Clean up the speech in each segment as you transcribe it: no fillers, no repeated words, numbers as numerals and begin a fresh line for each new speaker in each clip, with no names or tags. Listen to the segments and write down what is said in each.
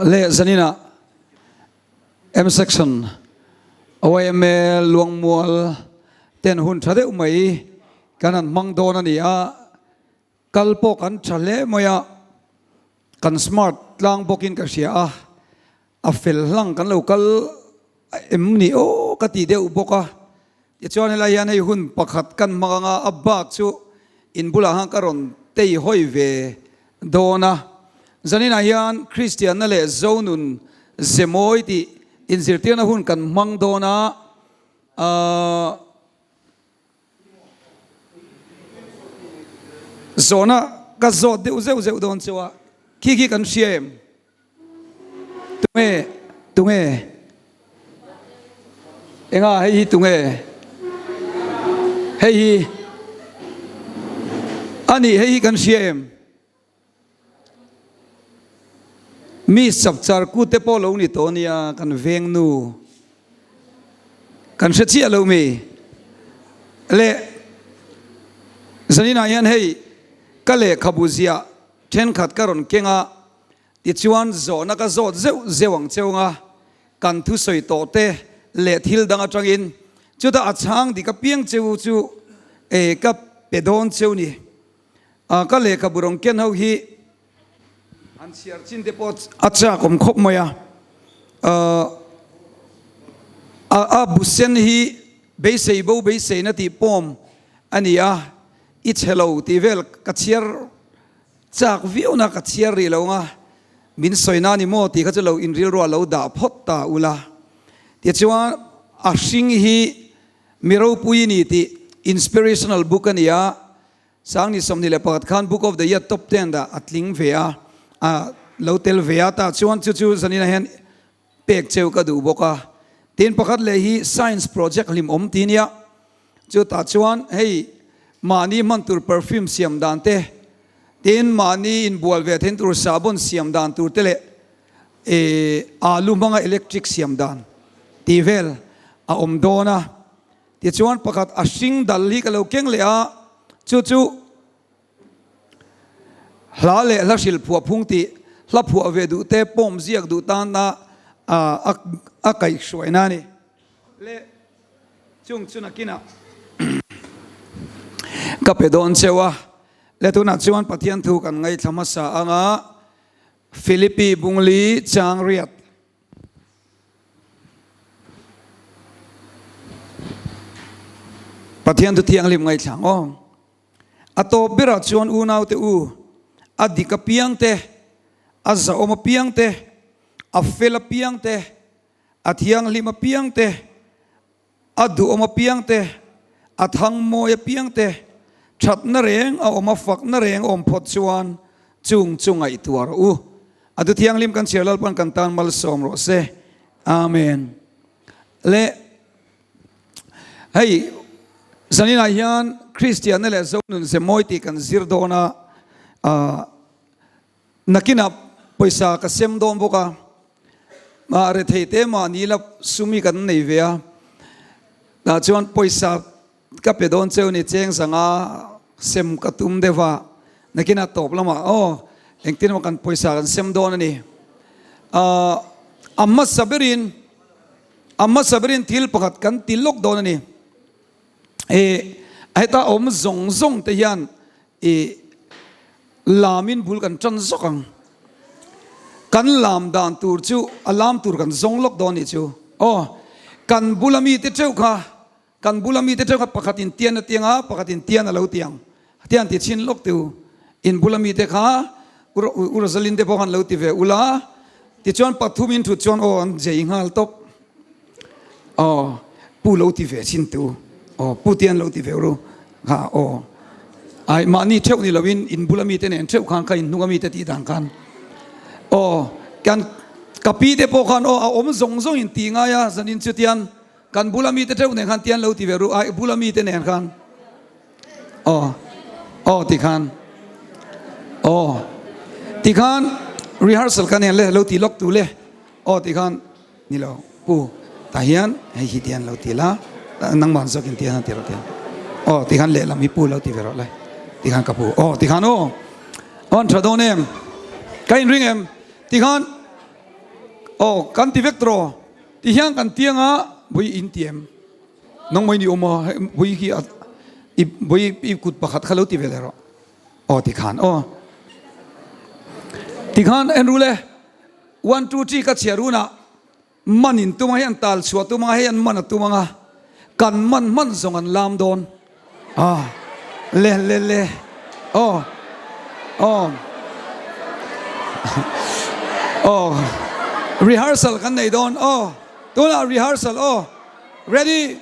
Le zaninah M section YMA Luangmual ten hun tha deuh mai kan han hmang dawn a ni a, kal pawh kan tha hle mai a, kan smart tlang bawkin ka hria a, a fel hlang kan lo kal em ni aw ka ti deuh bawk a. Tichuan helai hian hei hun pakhat kan hmang anga a bak chu in bulah khan ka rawn tei hawi ve dawn a. Zaninah hian Kristianna leh Zonun ze mawi tih inzirtirna hun kan hmang dawn a. Zawhna ka zawt deuh zeuh zeuh dawn chu a, khi khi kan hria em? Tunge? Tunge? Enga hei hi tunge? Hei hi a nih hei hi kan hria em? Mi chapchar kut te pawh lo ni tawh nia kan veng nu kan hre chiah lo mi le zaninah hian hei ka lehkhabu ziah thenkhat ka rawn keng a tichuan zawhna ka zawt zeuh zeuh ang cheu anga kan thusawi tawh te leh thil dang atangin chutah a chhang dik apiang cheu chu e ka pe dawn cheu ni. A ka lehkhabu rawn ken ho hi an chhiar chin te pawh a chak awm khawp mai a, a a bu sen hi beisei bo beiseina tih pawm a ni a, i chhe lo tih vel ka chhiar chak viau na ka chhiar rih lo anga min sawi na ni maw tih kha chu lo inrilruah lo dah phawt ta ula tichuan a hring hi mi ropui ni tih inspirational book a ni a. Sangni 21 khan Book of the Year Top Ten dah a tling ve a, a lo tel ve a, tah chuan chu chu zanina hian pek cheu ka duh bawk a. Tin pakhat leh hi Science Project hlimawm ti nia, chu tah chuan hei mahni hman tur perfume siam dan te, tin mahni inbual ve thein tur sabon siam dan tur te leh eh alu hmanga electric siam dan tih vel a awm dawn a. Tichuan pakhat a hring dal hi ka lo keng leh a, chu chu hla leh hla hrilh phuah phung tih hla phuah ve duh te pawm ziak duh tana a kaihhruaina a ni. Le chung chu nakinah ka pe dawn cheu a, le tunah chuan Pathian thu kan ngaithla hmasa anga Philippi Bungli chang riat. Pathian thu thianghlim ngaithlang aw. A tawp berah chuan unaute u, a dik apiang te, a zahawm apiang te, a fel apiang te, a thianghlim apiang te, A duhawm apiang te, a thang mawi apiang te, thatna reng a awm a, fakna reng a awm phawt chuan chung chu ngaihtuah rawh u. A du thianghlim kan chhiar Lalpan kan tan malsawm rawh se. Amen. Le hei zaninah hian Kristianna leh Zonun ze mawi tih kan zir dawn a, Nakinah pawisa ka sem dawn bawk a, mah rethei te mahni la sumi kan nei ve a, tah chuan pawisa ka pe dawn cheu ni cheng zanga sem ka tum deuh a, nakinah tawp lamah aw engtin emaw kan pawisa kan sem dawn a ni. Ahh a hmasa berin a hmasa berin thil pakhat kan ti lawk dawn a ni. Ih heta awm zawng zawng te hian ih Lamin bul kan tan zawk ang. Kan lam dan tur chu a lam tur kan zawng lawk dawn nih chu. Aw, kan bula mite teuh kha, kan bula mite teuh kha pakhatin tian a tiang a, pakhatin tian a lo tiang. Tian ti chhin lawk teu. In bula mite kha U Rosalyn te pawh khan lo ti ve ula. Tichuan pathumin thut chuan aw an jei nghal tawp. Aw pu lo ti ve chin tu aw pu tian lo ti ve ru kha aw ai mahni theuh ni loin in bula mi te nen theuh khan kha in hnung ami te tih dan khan aw kan ka pi te pawh khan aw a awm zawng zawng in ti ngai a zanin chu tian kan bula mi te theuh nen khan tian lo ti ve ru ai bula mi te nen khan aw aw ti khan aw ti khan rehearsal kan en le lo ti lawk tu le aw ti khan Ni lo, pu, tah hian hei hi tian lo ti la, nangmah zawkin tian a ti rawh tian. Aw, tikhan lehlam hi pu lo ti ve rawh le. Tikhan ka pu. Aw, tikhan aw. Aw, an tha dawn em? Ka inring em? Tikhan. Aw kan ti vek tawh ti hian kan tiang a bui in ti em nangmah in i awm a bui khi i bui i kut pakhat kha lo ti ve leh rawh aw ti khan aw ti khan en ru le one two three ka chhiar hunah Man in tum ang hei an tal chhuah tum ang a hei an man a tum ang a kan man hman zawng an lam dawn a le le le aw aw aw rehearsal kan nei dawn aw tunah rehearsal aw ready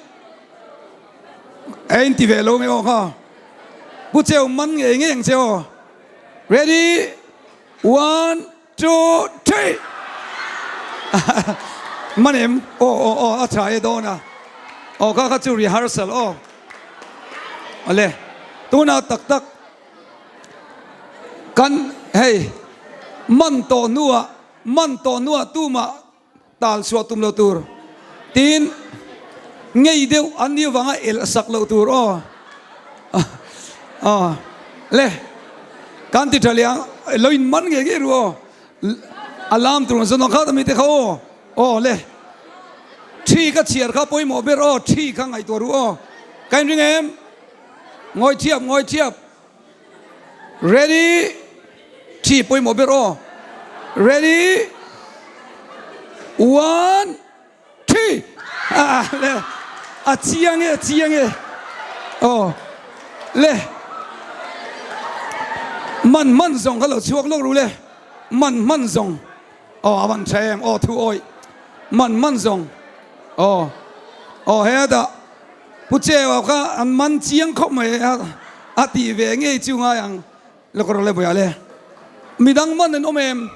a inti ve lo nge aw kha pu cheu man ngei ngei ang che aw ready one Two, three! Man em? Aw, aw, aw, a tha e dawn a. Aw, kha kha chu rehearsal aw. Awle, tunah tak tak kan hei man tawh hnuah, man tawh hnuah tumah tal chhuah tum lo tur tiin ngei deuh an nih avanga elh sak loh tur aw aw le kan ti tha leh ang lo in man ngei ngei ru aw a lam tur ang zawn ang kha ta mite kha aw aw le thi ka chhiar kha pawimawh ber aw thi kha ngaihtuah ru aw ka inring em ngawi thiap ngawi thiap. Ready thi pawimawh ber aw Ready One thi ah le a chiang e a chiang e aw le man man zawng kha lo chhuak lawk ru le man man zawng aw a van tha em aw thu awih man man zawng aw aw hetah Pu Cheua kha an man chiang khawp mai a, a tih ve ngei chu ngai ang Lawk le Buia le. Midang man an awm em?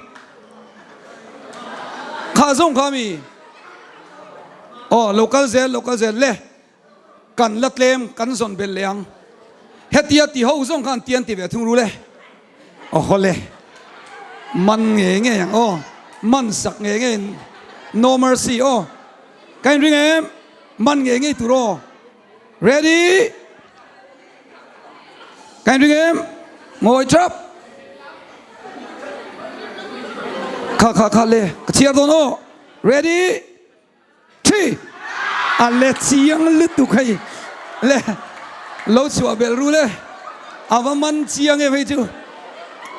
Kha zawng kha mi? Aw lo kal zel lo kal zel le kan la tlem kan zawn belh leh ang. Hetia ti ho zawng kha an tian ti ve thung ru le. Aw hawle man ngei ngei ang aw man sak ngei ngei no mercy aw ka inring em? Man ngei ngei tur aw. Ready? Ka inring em? Ngawi thap. Kha kha kha le. Ka chhiar dawn aw. Ready? Thi! A le chiang lutuk hei. Le lo chhuah belh ru le. A va man chiang em hei chu.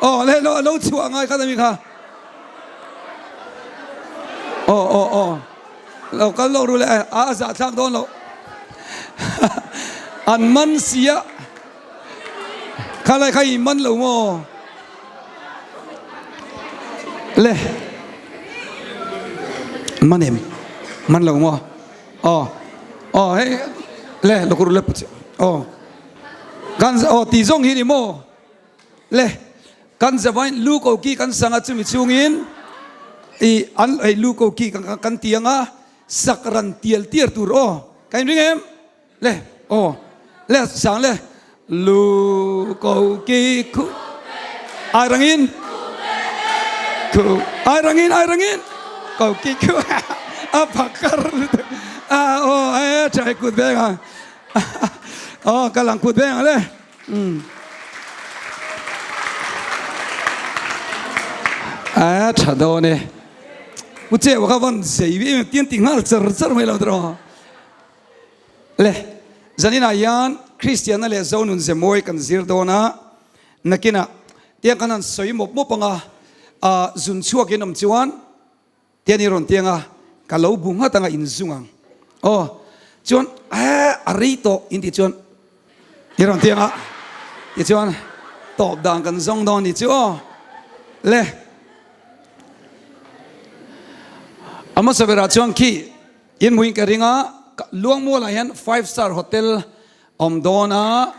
Aw le lo lo chhuah ngai kha ta mi kha. Aw aw aw. Lo kal lo ru le a zah thlak dawn lo. An man si a. Kha lai kha i man lo maw? Le. Man em? Man lo maw? Aw. Aw hei le lo kuru le aw. Kan aw ti zawng hi ni maw? Le kan zavain lu ko ki kan sanga chumi chungin i an ei lu ko ki kan kan ti anga sakran tial tiar tur aw ka in ring em le aw le sang le lu ko ki khu ai rangin khu ai rangin ai rangin ko ki khu a phakar a aw e chai kut venga aw kalang kut venga le A tha dawn e. Pu Cheu kha van zei em em tian ti nghal char char mai lo tawh. Le zaninah hian Kristianna leh Zonun ze mawi kan zir dawn a, nakinah tiang khan han sawi mawp mawp anga a zun chhuak in awm chuan Tian i rawn tiang a, ka lo bu nghat anga in zung ang. Aw, chuan eh a rei tawh in tih chuan i rawn tiang a, tichuan tawp dan kan zawng dawn ni chu aw. Le, a hmasa berah chuan khi in hmuin ka ring a, Luangmualah hian five star hotel awm dawn a,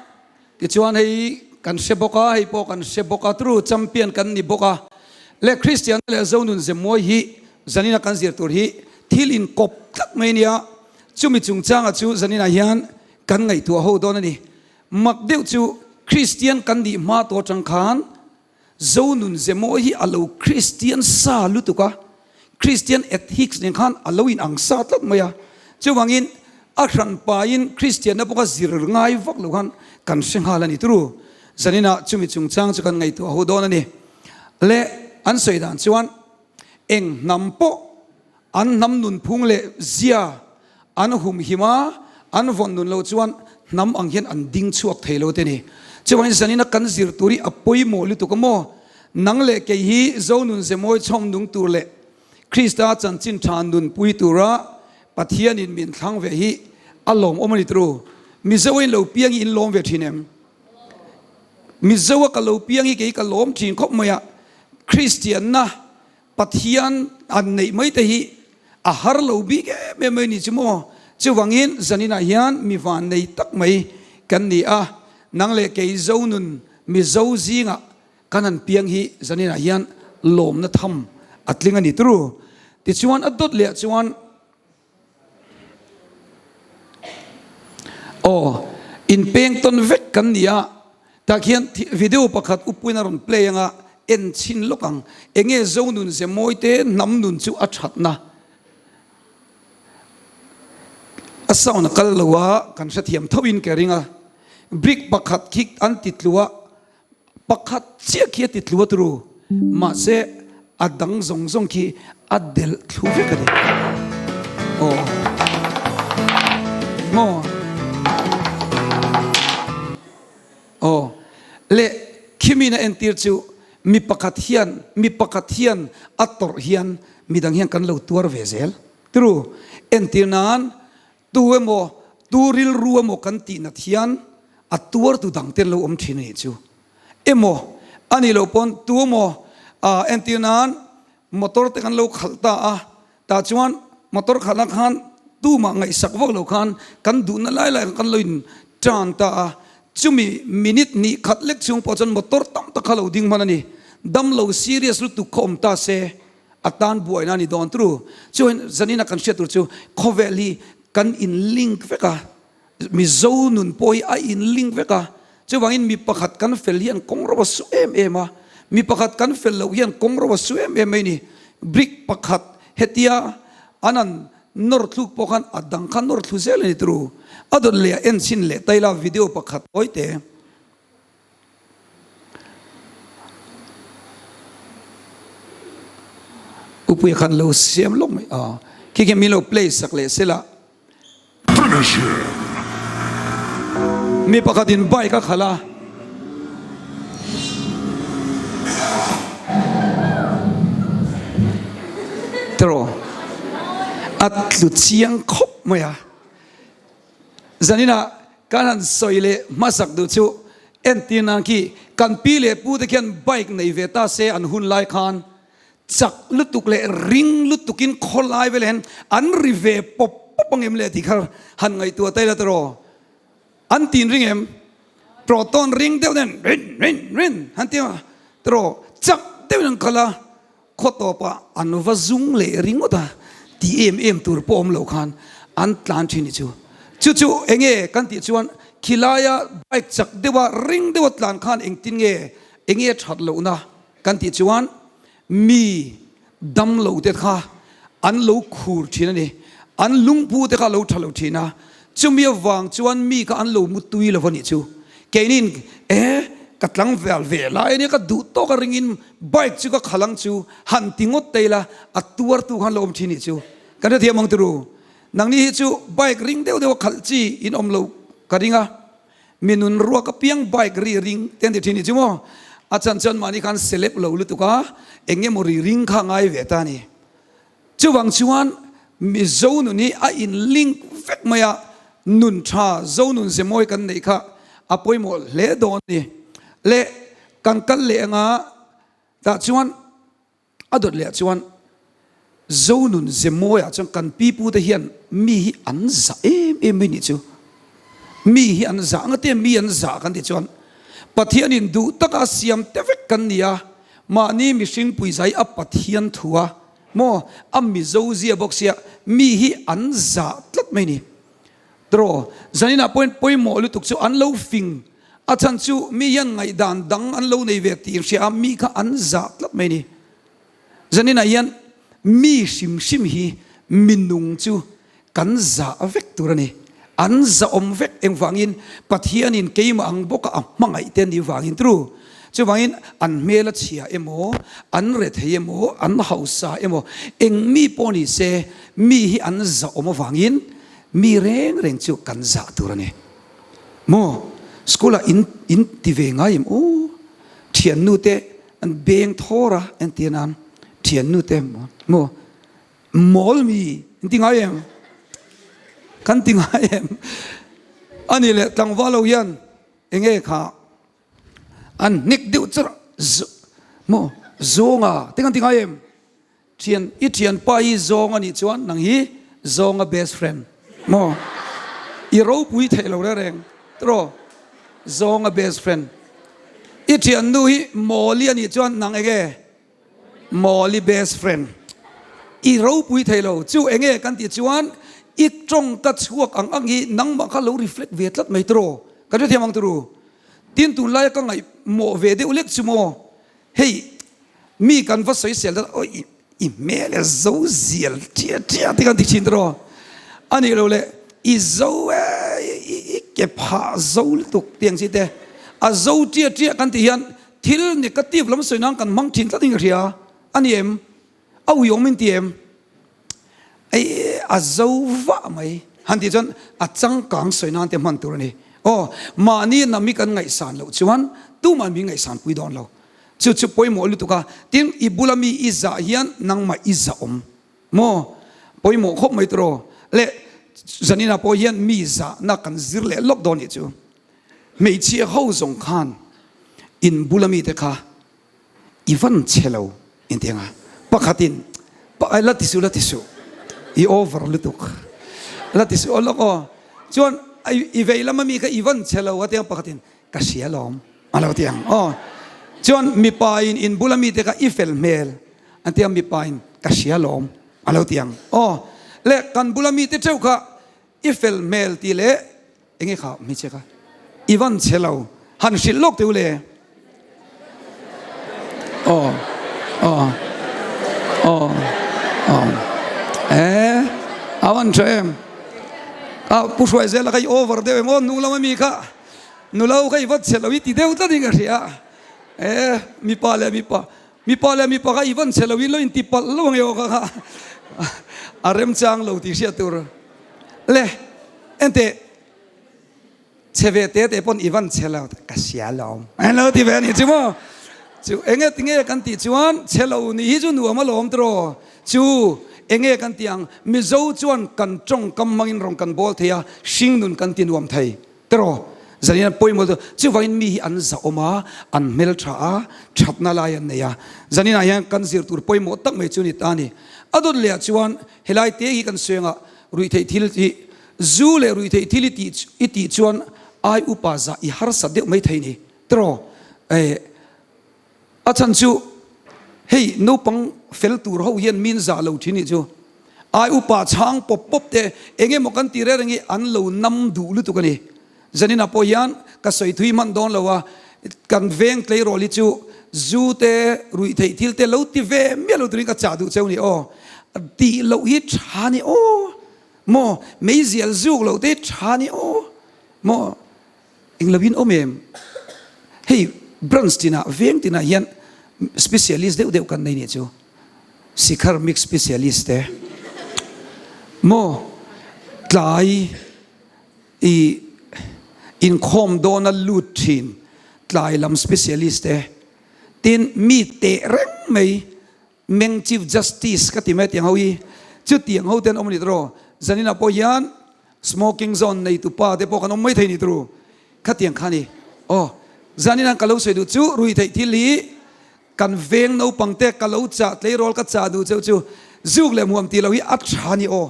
Tichuan hei kan hre bawk a, hei pawh kan hre bawk a, turu champion kan ni bawk a. Le Kristianna leh Zonun Zemawi hi zanina kan zir tur hi thil inkawp tlat mai a nia, chumi chungchanga chu zaninah hian kan ngaihtuah ho dawn a ni. Mak deuh chu Kristian kan nih hma tawh atang khan Zonun Zemawi hi a lo Kristian sa lutuk a, Kristian ethics nen khan a lo inang sa tlat mai a. Chuvangin a hranpain Kristianna pawh kha zir ngai vak lo khan kan hre nghal a ni turu. Zaninah chumi chungchang chu kan ngaihtuah ho dawn a ni. Le an sawi dan chuan eng hnam pawh. An hnam nunphung leh zia an humhim a, an vawn nun loh chuan hnam ang hian an ding chhuak thei lo te ni. Chuvangin zanina kan zir tur hi a pawimawh lutuk a maw? Nang leh kei hi Zonun Zemawi chhawm nung tur leh Krista chanchin tha nunpui tura Pathianin min thlang ve hi a lawmawm a ni turu. Mizo in lo piang hi in lawm ve thin em? Mizo a ka lo piang hi kei ka lawm thin khawp mai a, Kristianna Pathian an neih mai te hi a har lo bik em em mai ni chu maw? Chuvangin zaninah hian mi van nei tak mai kan ni a, nang leh kei Zonun Mizo zingah kan han piang hi zaninah hian lawmna tham a tling a ni turu. Tichuan a dawt leh chuan Aw, inpeng tawn vek kan ni a, tah khian video pakhat upuin a rawn play anga en chhin lawk ang. Enge Zo nun ze mawi te hnam nun chu a thatna a sound a kal lo a, kan hrethiam tho in ka ring a. Brick pakhat khi an ti tlu a, Pakhat chiah khi a ti tlu a turu, mahse a dang zawng zawng khi a delh thlu vek a ni. Aw. Maw? Aw. Le khimi na entir chu mi pakhat hian mi pakhat hian a tawrh hian midang hian kan lo tuar ve zel. Turu, entir nan Tu emaw, tu rilru emaw kan tih nat hian a tuartu dangte an lo awm thin a nih chu. Emaw, a nih loh pawn tu emaw entir nan motor te kan lo khalh ta a, tah chuan motor khalhna khan tumah ngaihsak vak lo khan kan duhna lai lai khan kan lo in tan ta a, chumi minute hnih khat lek chhung pawh chuan motor tam tak kha lo ding hman a ni. Damlo serious lutuk kha awm ta se. A tan buaina a ni dawn turu. Chuan zanina kan hriat tur chu khawvel hi kan in link vek a, Mizo nun pawh hi a in link vek a. Chuvangin mi pakhat kan fel hian kawng ro a su em em a, mi pakhat kan fel loh hian kawng ro a su em em mai ni. Brick pakhat hetia an han nawr thluk pawh khan a dang kha nawr thlu zel a ni turu. A dawt leh a en chhin leh taila video pakhat tawi te. Upuia khan lo siam lawk mai a, khi khi min lo play sak leh sela. Mi pakhat in bike a khalh a. Tiraw a tlu chiang khawp mai a. Zaninah kan han sawi leh hmasak duh chu entir nan khi kan pi leh pu te khian bike nei ve ta se an hun lai khan chak lutuk leh ring lutukin khawlai vel hian an ri ve pawp pawp ang em le tih kha han ngaihtuah ta ila tiraw an tin ring em proton ring deuh nen rin rin rin han ti a tiraw chak deuhin an kal a. Khaw tawpah an va zung leh ringawt a, ti em em tur pawh awm lo khan an tlan thin hi chu. Chu chu enge kan tih chuan khilaia bike chak deuha ring deuha tlan khan engtin nge enge that lohna kan tih chuan mi dam lo te kha an lo khur thin a ni. An lungphu te kha a lo tha lo thin a, chumi avang chuan mi kha an lo mu tui lo a nih chu. Keinin e ka tlangval ve lai ania ka duh tawk a ringin Bike chu ka khalh ang chu han ti ngawt ta ila a tuartu khan lo awm thin nih chu kan hrethiam ang turu. Nangni hi chu bike ring deuh deuh a khalh chi in awm lo ka ring a, mi nun ruak apiang bike ri ring te an ti thin nih chu maw. A chan chuan mahni khan celeb lo lutuk a, eng emaw ri ring kha a ngai ve ta a ni. Chuvang chuan Mizo nun hi a in link vek mai a, nun tha Zonun zemawi kan neih kha a pawimawh hle dawn a ni. Le kan kal leh anga tah chuan a dawt leh ah chuan Zonun zemawi ah chuan kan pipu te hian mi hi an zah em em mai nih chu. Mi hi an zah nga te mi an zah kan tih chuan Pathianin duh taka siam te vek kan ni a, mahni mihring puizai a Pathian thu a maw a Mizo zia bawk sia mi hi an zah tlat mai ni. Tiraw zaninah pawhin pawimawh lutuk chu an lo fing a chhan chu mi hian ngaihdan dang an lo nei ve tih inhria a mi kha an zah tlat mai ni. Zaninah hian mi hrim hrim hi minung chu kan zah vek tur a ni. An zahawm vek engvangin Pathianin keimah ang bawka a hmangaih te a nih vangin tru. Chuvangin an hmel a chhia emaw, an rethei emaw, an hausa emaw, eng mi pawh ni se, mi hi an zahawm avangin mi reng reng chu kan zah tur a ni. Maw? School ah in in ti ve ngai em? Aw, thiannu te an beng thawr a, entir nan thiannu te maw? Mawl mi in ti ngai em? Kan ti ngai em? A nih leh tlangval ho hian enge kha an hnek deuh churh maw zawnga te kan ti ngai em? Thian i thianpa hi zawng a nih chuan nang hi zawnga best friend maw? I ropui theih lo reng reng tiraw zawnga best friend. I thiannu hi mawli a nih chuan nang enge? Mawli best friend i ropui thei lo chu enge kan tih chuan i tawng ka chhuak ang ang hi nangmah kha lo reflect ve tlat mai tiraw kan hrethiam ang turu tin tunlaia ka ngaih mawh ve deuh lek chu maw hei mi kan va sawi sel dan awi i hmel e zo zial tia tia te kan ti thin tiraw a nih lo le i zo e i ke phah zo lutuk tiang chi te a zo tia tia kan tih hian Thil negative lam sawi nan kan hmang thin tlat in ka hria a ni em? A uiawm in ti em? Ei a zo vah mai han tih chuan a changkang sawi nan te hman tur a ni. Aw mahni nam hi kan ngaihsan loh chuan tumah min ngaihsan pui dawn lo. Chu chu pawimawh lutuk a, tin i bula mi i zah hian nangmah i zah awm maw? Pawimawh khawp mai tawh le zaninah pawh hian mi zahna kan zir leh lawk dawn nih chu. Hmeichhia ho zawng khan in bula mite kha i van chhe lo in ti ang a, pakhatin la ti suh la ti suh i over lutuk la ti suh aw lawk aw chuan i vei lama mi kha i van chhe lo a ti ang pakhatin ka hria lawm a lo ti ang aw chuan mipa in in bula mite kha i fel hmel an ti ang mipa in ka hria lawm a lo ti ang aw le kan bula mite theuh kha i fel hmel tih leh Enge kha hmeichhia kha i van chhe lo han hrilh lawk teh u le. Aw aw aw aw e a van tha em a pu hruai zel a kha i over deuh em aw nu lam ami kha nulo kha i va chhe lo i ti deuh tlat in ka hria e mipa leh mipa mipa leh mipa kha i van chhe lo in lo in ti palh lo ang e aw kha kha a remchang lo tih hriat tur Le, enteh, chhe ve te te pawn i van chhe lo ka hria lawm. An lo ti ve a nih chu maw? Chu enge tinge kan tih chuan chhe lo nih hi chu nuam alawm tiraw? Chu enge kan tih ang, Mizo chuan kan tawngkam hmangin rawn kan bawl thei a, hringnun kan ti nuam thei tiraw? Zanin an pawimawh chu chuvangin mi hi an zahawm a, an hmeltha a, thatna lai an nei a. Zaninah hian kan zir tur pawimawh tak mai chu ni ta a ni. A dawt lehah chuan Helai te hi kan sawi anga ruihtheih thil hi zu leh ruihtheih thil i tih i tih chuan ai upa zah i harsat deuh mai thei ni tiraw eh a chhan chu hei naupang fel tur ho hian min zah lo thin nih chu ai upa chhang pawp pawp te eng emaw kan tih reng reng hi an lo nam duh lutuk a ni. Zaninah pawh hian ka sawi thui hman dawn lo a, kan veng tleirawl hi chu zu te, ruihtheih thil te lo ti ve miah lo turin ka chah duh cheu ni aw. Tih loh hi tha ni aw maw, meizial zuk loh te hi tha ni aw maw, eng lo in awm em? Hei branch tinah, veng tinah hian specialist deuh deuh kan nei nih chu, Sikhar mix specialist te maw, tlai. I inkhawm dawna lut thin tlai lam specialist te tin mi teh reng mai meng chief justice ka ti mai tiang ho hi chutiang ho te an awm a ni tawh zaninah pawh hian smoking zone nei tupa te pawh kan awm mai thei ni tawh khatiang kha ni aw zaninah ka lo sawi duh chu ruihtheih thil hi kan veng naupang te ka lo chah tleirawl ka chah duh cheu chu zuk leh hmuam tih loh hi a tha ni aw.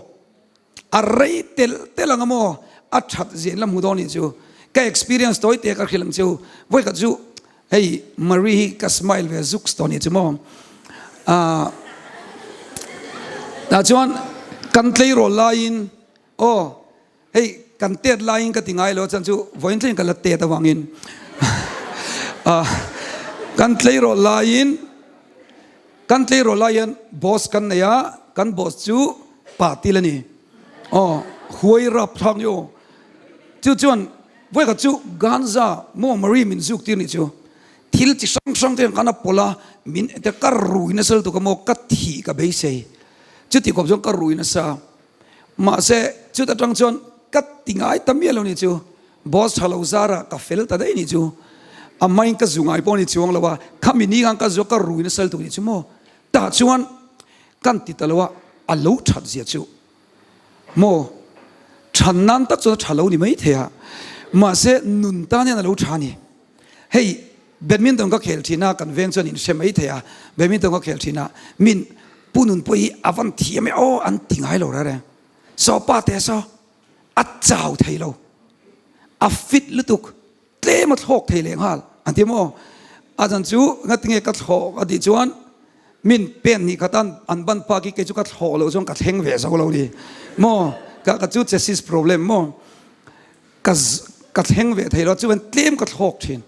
A rei telh telh ang a maw? A that zia in la hmu dawn nih chu. Ka experience tawi te ka hrilh ang chu. Vawikhat chu hei Marie hi ka smile ve zuks tawh nih chu maw. Ah tah chuan kan tleirawl laiin aw hei kan tet laiin ka ti ngai lo chuan chu vawiin thleng ka la tet avangin ah kan tleirawl laiin Kan tleirawl lai hian boss kan nei a, kan boss chu pa til a ni. Aw, huai rap thlak ni aw. Chu chuan vawikhat chu ganja maw Marie min zuk tir nih chu. Thil chi hrang hrang te khan a pawlh a, min te ka rui nasa lutuk a maw ka thih ka beisei. Chuti khawp chuan ka rui nasa. Mahse chuta tang chuan ka ti ngai ta miah lo ni chu. Boss tha lo zara ka fel ta daih ni chu. A hmain ka zu ngai pawh ni chuang lo a, khami ni khan ka zu a ka rui nasa lutuk ni chu maw. Tah chuan kan ti ta lo a, a lo that zia chu. Maw? Than nan tak chuan a tha lo ni mai thei a, mahse nun tan hian a lo tha a ni. Hei badminton ka khel thin a, kan veng chuan in hre mai thei a, badminton ka khel thin a, min Pu Nunpui hi a van thiam e aw an ti ngai lo reng reng. Saw pa te saw a chau thei lo, a fit lutuk. Tlem a thlawk thei leh nghal an ti maw? A chan chu ngatinge ka thlawk a tih chuan min pen hnih khat an an ban pak hi kei chu ka thlawh loh chuan ka thleng ve zo lo ni maw? Ka ka chu chassis problem maw? Ka ka thleng ve thei lo chuan tlem ka thlawk thin.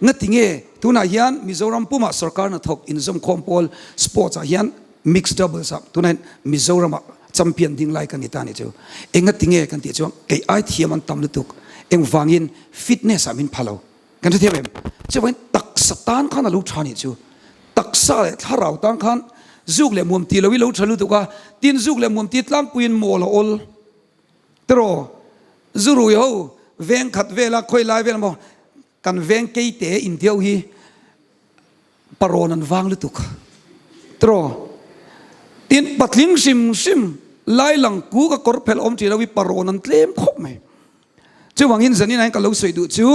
Ngatinge tunah hian Mizoram pumah sorkar hnathawk inzawmkhawm pawl sports ah hian mixed doubles ah tunah hian Mizoram ah champion ding lai ka ni ta ni chu. Engatinge kan tih chuan kei ai thiam an tam lutuk engvangin fitness ah min pha lo. Kan hrethiam em? Chuvangin taksa tan khan a lo tha nih chu. Taksa leh thlarau tan khan zuk leh muam ti lo hi lo tha lutuk a, tin zuk leh muam ti tlangpuiin mawl a awl. Tiraw? Zu rui ho veng khat vela khawi lai vel maw kan veng keite intiau hi Parawn an vang lutuk tiraw? Tin, patling hrim hrim lai lang ku ka kawr phelh awm tih lo hi parawn an tlem khawp mai. Chuvangin zanin ah hian ka lo sawi duh chu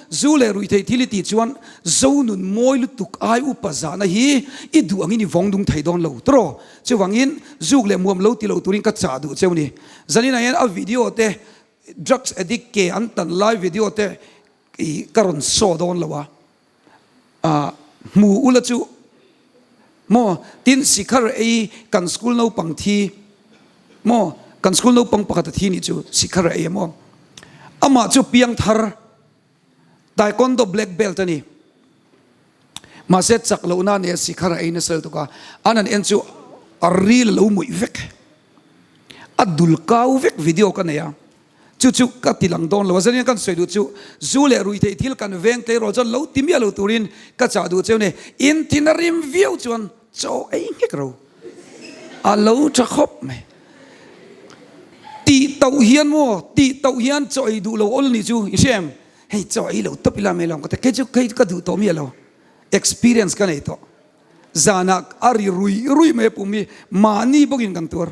zu leh ruihtheih thil i tih chuan zo nun mawi lutuk ai upa zahna hi i duh angin i vawng dung thei dawn lo tiraw? Chuvangin zuk leh muam lo ti lo turin ka chah duh cheu ni. Zanin ah hian a video te drugs addict ke an tan lai video te i ka rawn saw dawn lo a. Ah hmu ula chu maw tin sikhar ei kan school naupang thi maw kan school naupang pakhat a thi nih chu sikhar ei a maw amah chu piangthar taekwondo black belt a ni mahse chak lohna nia sikhar ei nasa lutuk a an han en chu a ril a lo muih vek a dul kau vek video ka nei a. Chu chu ka ti lang dawn lo a, zanin kan sawi duh chu zu leh ruihtheih thil kan veng tleirawl chuan lo ti miah lo turin ka chah duh cheu ni. In thin a rim viau chuan chaw ei nghek ro a lo tha khawp mai. Tih tauh hian maw, tih tauh hian chaw ei duh lo awl nih chu i hria em? Hei chaw ei lo tawp ila mai lo ang ka ti, kei chu kei ka duh tawh miah lo, experience ka nei tawh. Zanah a ri ruih ruih mai a pum hi mahni bawkin kan tuar.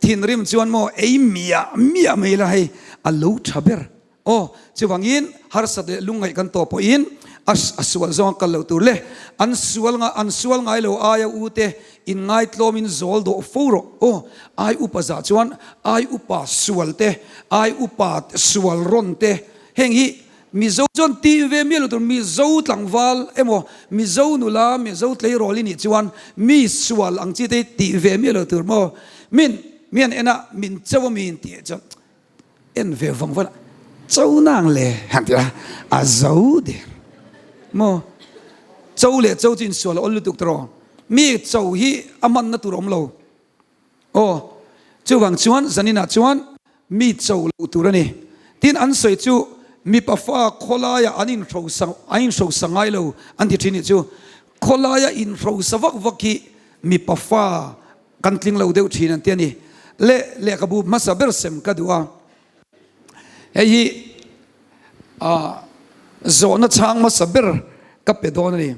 Thinrim chuan maw ei miah miah mai la hei a lo tha ber aw. Chuvangin harsat leh lungngaih kan tawh pawhin a a sual zawng a kal loh tur le. An sual nga an sual ngai lo aia u te in ngaitlawmin zawl dawh fo rawh aw. Ai upa zah chuan ai upa sual te ai upa sual rawn te heng hi Mizo chuan tih ve miah lo tur Mizo tlangval emaw Mizo nula Mizo tleirawl i nih chuan mi sual ang chi te hi tih ve miah lo tur maw? Min mi an en a min cho a mi in tih chuan en ve vang vang a cho nang le han ti a a zo der maw? Cho leh cho chu insual a awl lutuk tawh mi cho hi a hmanna tur a awm lo. Aw, chuvang chuan zaninah chuan mi cho loh tur a ni. Tin, an sawi chu mipa fa khawlaia an inhrosa an inhrosa ngai lo an ti thin nih chu. Khawlaia inhrosa vak vak hi mipa fa kan tling lo deuh thin an ti a ni. Le lehkhabu hmasa ber sem ka duh a. Hei hi zawhna chhang hmasa ber ka pe dawn a ni.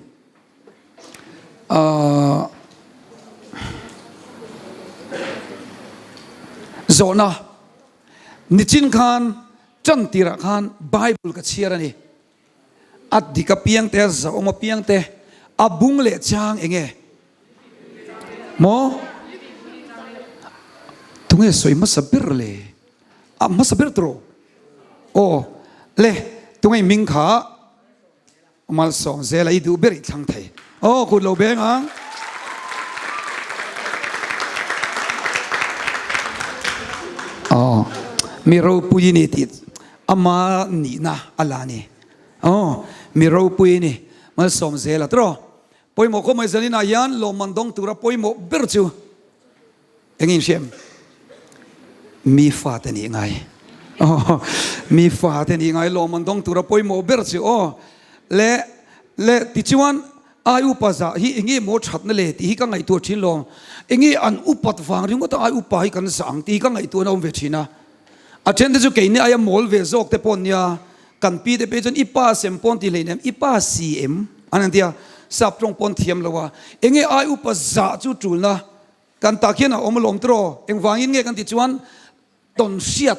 Zawhna, Nichin khan tan tirah khan Bible ka chhiar a ni. A dik apiang te, a zahawm apiang te, a bung leh chang eng nge? Maw? Tunge sawi hmasa ber le? A hmasa ber tawh? Aw le, tunge hming kha? Malsawm zel a i duh ber i thlang thei. Aw kut lo beng ang. Aw mi ropui i ni tih ama nihna a la ni. Aw mi ropui i ni Malsawm zel a tawh. Pawimawh khawp mai zanin ah hian lawmman dawng tura pawimawh ber chu Eng in hriam? Mi fate nih ngai. Aw, mi fate nih ngai lawm an dawng tura pawimawh ber chu aw. Le. Le tichuan ai upa zah hi enge maw thatna le tih hi ka ngaihtuah thin lo. Enge an upat vang ringawt a ai upa hi kan zah ang tih hi ka ngaihtuahna awm ve thin a. A then te chu keini aia mawl ve zawk te pawh nia, kan pi te phei chuan i pa sem pawn ti hleinem, i pa si em an han ti a, sap tawng pawn thiam lo a. Enge ai upa zah chu tulna kan tak hian a awm alawm tiraw? Engvangin nge kan tih chuan tawn hriat,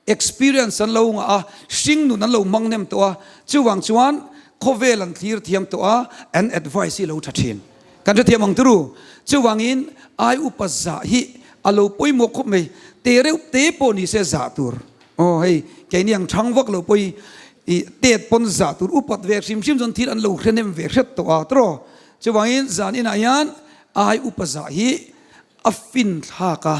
experience, an lo ngah a, hring nun an lo hmang hnem tawh a, chuvang chuan khawvel an thlir thiam tawh a, an advice hi lo tha thin. Kan hrethiam ang turu. Chuvangin ai upa zah hi a lo pawimawh khawp mai, te reuh te pawh ni se zah tur. Aw hei, keini ang thang vak lo pawh hi i tet pawn zah tur upat ve hrim hrim chuan thil an lo hrenem ve hret tawh a tiraw. Chuvangin zan inah hian ai upa zah hi A fin thlak a,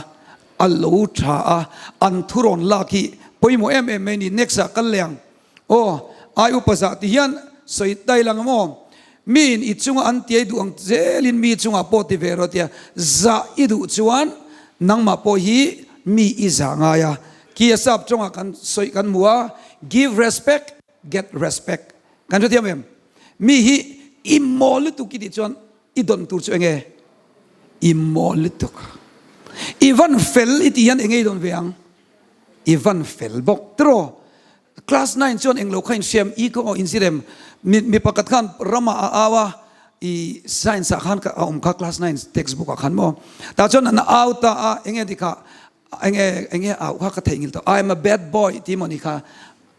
a lo tha a, an thu rawn lak hi pawimawh em em mai ni. Next ah kal leh ang. Aw, ai upa zah ti hian sawi dai lang maw? Miin i chunga an tiai duh ang zelin mi chungah pawh ti ve rawh tia zah i duh chuan nangmah pawh hi mi i zah ngai a. Khi a sap tawngah kan sawi kan hmu a, give respect, get respect. Kan hrethiam em? Mi hi i mawl lutuk i tih chuan I dawn tur chu enge? I mawl lutuk. I van fel i tih hian enge i dawn ve ang? I van fel bawk tiraw? Class nine chuan englo kha inhriam i ka aw inzirem mi mi pakhat khan ramah a au a i science ah khan a awm kha class nine textbook ah khan maw tah chuan an au ta a enge ti kha Enge enge au kha ka theihnghilh tawh I am a bad boy tih maw ni kha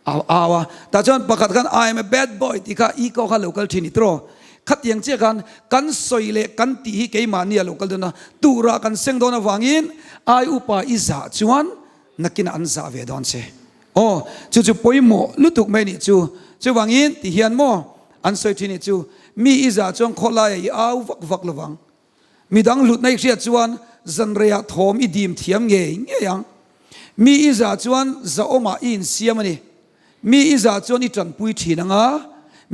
au au a tah chuan pakhat khan I am a bad boy tih kha i ko kha lo kal thin i tiraw khatiang chiah khan kan sawi leh kan tih hi keimahni a lo kal dawn a turah kan seng dawn avangin ai upa i zah chuan nakinah an zah ve dawn che aw chu chu pawimawh lutuk mai nih chu chuvangin ti hian maw an sawi thin nih chu mi i zah chuan khawlaiah i au vak vak lovang Midang hlutna i hriat chuan zanreiah thawm i dim thiam ngei ngei ang. Mi i zah chuan zahawmah i insiam a ni. Mi i zah chuan i tanpui thin ang a,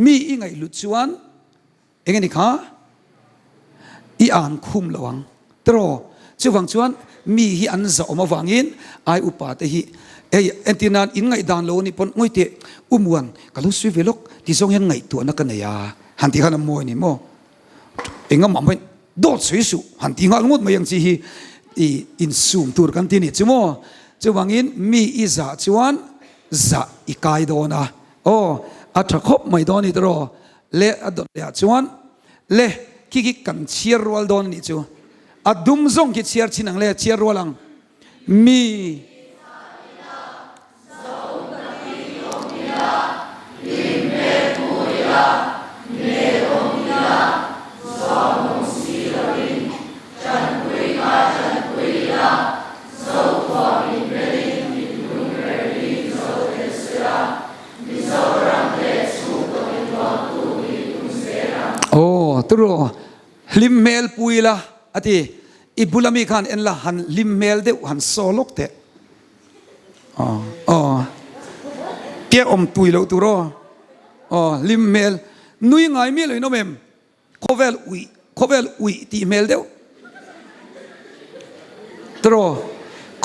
mi i ngaihhlut chuan eng a ni kha? I an khum lo ang. Tiraw? Chuvang chuan mi hi an zahawm avangin ai upa te hi hei entir nan in ngaihdan lo a nih pawn ngawi teh Umuan ka lo sawi ve lawk ti zawng hian ngaihtuahna ka nei a han tih khan a mawi a ni maw? Engah mah dawt sawi suh han ti nghal ngawt mai ang chi hi i insum tur kan ti a nih chu maw? Chuvangin mi i zah chuan zah i kai dawn a, aw a tha khawp mai dawn a ni tawh le a dawt leh ah chuan le khi khi kan chhiar rual dawn a nih chu a dum zawng khi chhiar chin ang le chhiar rual ang. Mi. Aw turu hlim hmel pui la a ti. I bula mi khan en la han hlim hmel deuh han saw lawk teh. Aw aw tia awm tui loh tur aw. Aw hlim hmel nui ngai miah lo in awm em? Khawvel uih khawvel uih tih hmel deuh. Tiraw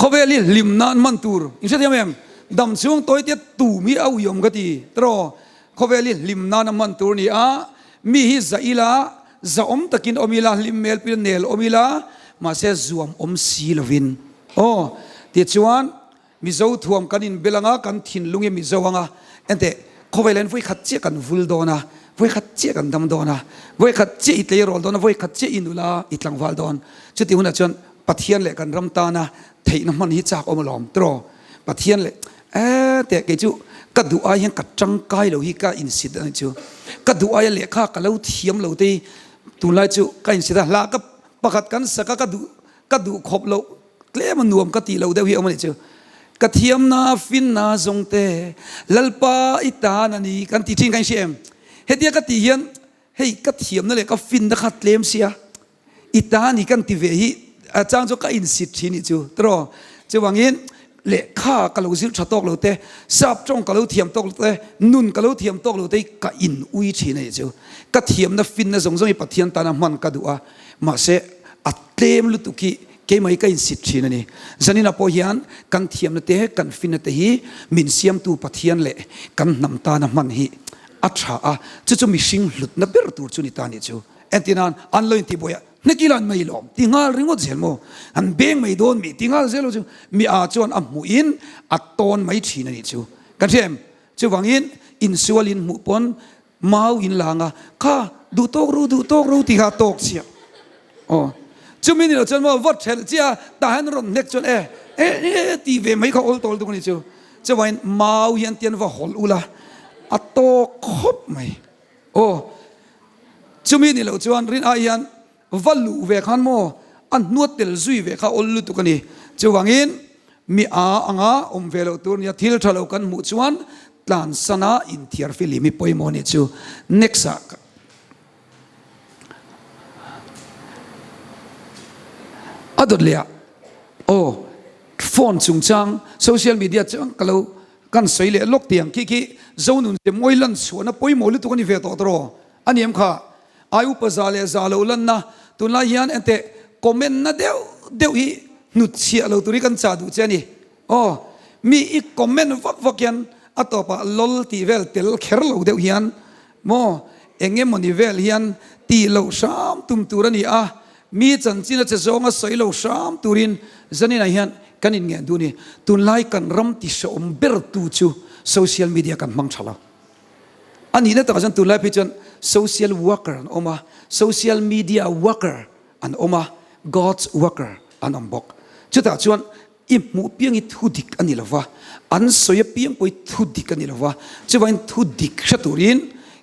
khawvel hi hlim nan hman tur in hrethiam em? Dam chhung tawi tia tum hi a uih awm ka ti. Tiraw khawvel hi hlim nan a hman tur a ni a, mi hi zah ila Zahawm takin awm ila, hlim hmel pil nel awm ila, mahse zuam awm si lovin. Aw, tichuan Mizo thuam kan inbel anga, kan thinlung hi Mizo anga, enteh, khawvel hian vawikhat chiah kan vul dawn a, vawikhat chiah kan dam dawn a, vawikhat chiah i tleirawl dawn a, vawikhat chiah i nula i tlangval dawn. Chutih hunah chuan Pathian leh kan ram tana theihna hman hi chak awm alawm tiraw? Pathian leh Eh teh kei chu ka duh ai hian ka tangkai lo hi ka insit a nih chu. Ka duh aia lehkha ka lo thiam lo te hi tunlai chu ka insit a, hla ka pakhat kan sak a ka duh ka duh khawp loh tlem a nuam ka tih loh deuh hi a awm a nih chu. Ka thiamna finna zawng te Lalpa i tan a ni kan tih thin kha in hria em? Hetia ka tih hian hei ka thiamna leh ka finna kha tlem sia. I ta ni kan ti ve hi a chang chu ka insit thin nih chu tiraw chuvangin lehkha ka lo zir tha tawk lo te sap tawng ka lo thiam tawk lo te nun ka lo thiam tawk lo te hi ka in ui thin a nih chu ka thiamna finna zawng zawng hi Pathian tana hman ka duh a mahse a tlem lutuk hi keimah hi ka insit thin a ni zaninah pawh hian kan thiamna te kan finna te hi min siamtu Pathian leh kan hnam tana hman hi. A tha a, chu chu mihring hlutna ber tur chu ni ta nih chu. Entirnan, an lo intihbuai a, Hnakilah an mai lawm ti nghal ringawt zel maw? An beng mai dawn mi ti nghal zel lo chu mi a chuan a hmuhin a tawn mai thin a nih chu. Kan hria em? Chuvangin insual in hmuh pawn mau in la anga kha duh tawk ru duh tawk ru ti kha tawk chiah. Aw chumi ni lo chuan maw vawt hrelh chiah a tah hian rawn hnek chuan e e e tih ve mai kha awl tawl tuk a nih chu. Chuvangin mau hian tian va hawlh ula a tawk khawp mai. Aw chumi ni lo chuan rin ai hian va luh ve khan maw a hnuat tel zui ve kha awl lutuk a ni. Chuvangin mi a anga awm ve loh tur nia thil tha lo kan hmuh chuan tlansana inthiar filim hi pawimawh a nih chu. Next ah a dawt leh ah aw phone chungchang social media chuan ka lo kan sawi leh lawk tiang khi khi Zonun te mawi lan chhuahna pawimawh lutuk a ni ve tawh tawh a ni em kha ai upa za leh za lo lanna tunlai hian enteh comment na deuh deuh hi hnut chhiah lo tur hi kan chah duh che a ni aw mi i comment vak vak hian a tawpah lol tih vel tel kher lo deuh hian Maw, eng emawni vel hian tih loh hram tum tur a ni a, mi chanchin a che zawnga sawi lo hram turin zaninah hian kan inngen duh a ni. Tunlai kan ram ti hrehawm ber tu chu social media kan hmang tha lo. A nihna takah chuan tunlai phei chuan social worker an awm a, social media worker an awm a, God's worker an awm bawk. Chutah chuan I hmuh piang hi thu dik a ni lo va, an sawi apiang pawh hi thu dik a ni lo va, chuvangin thu dik hre turin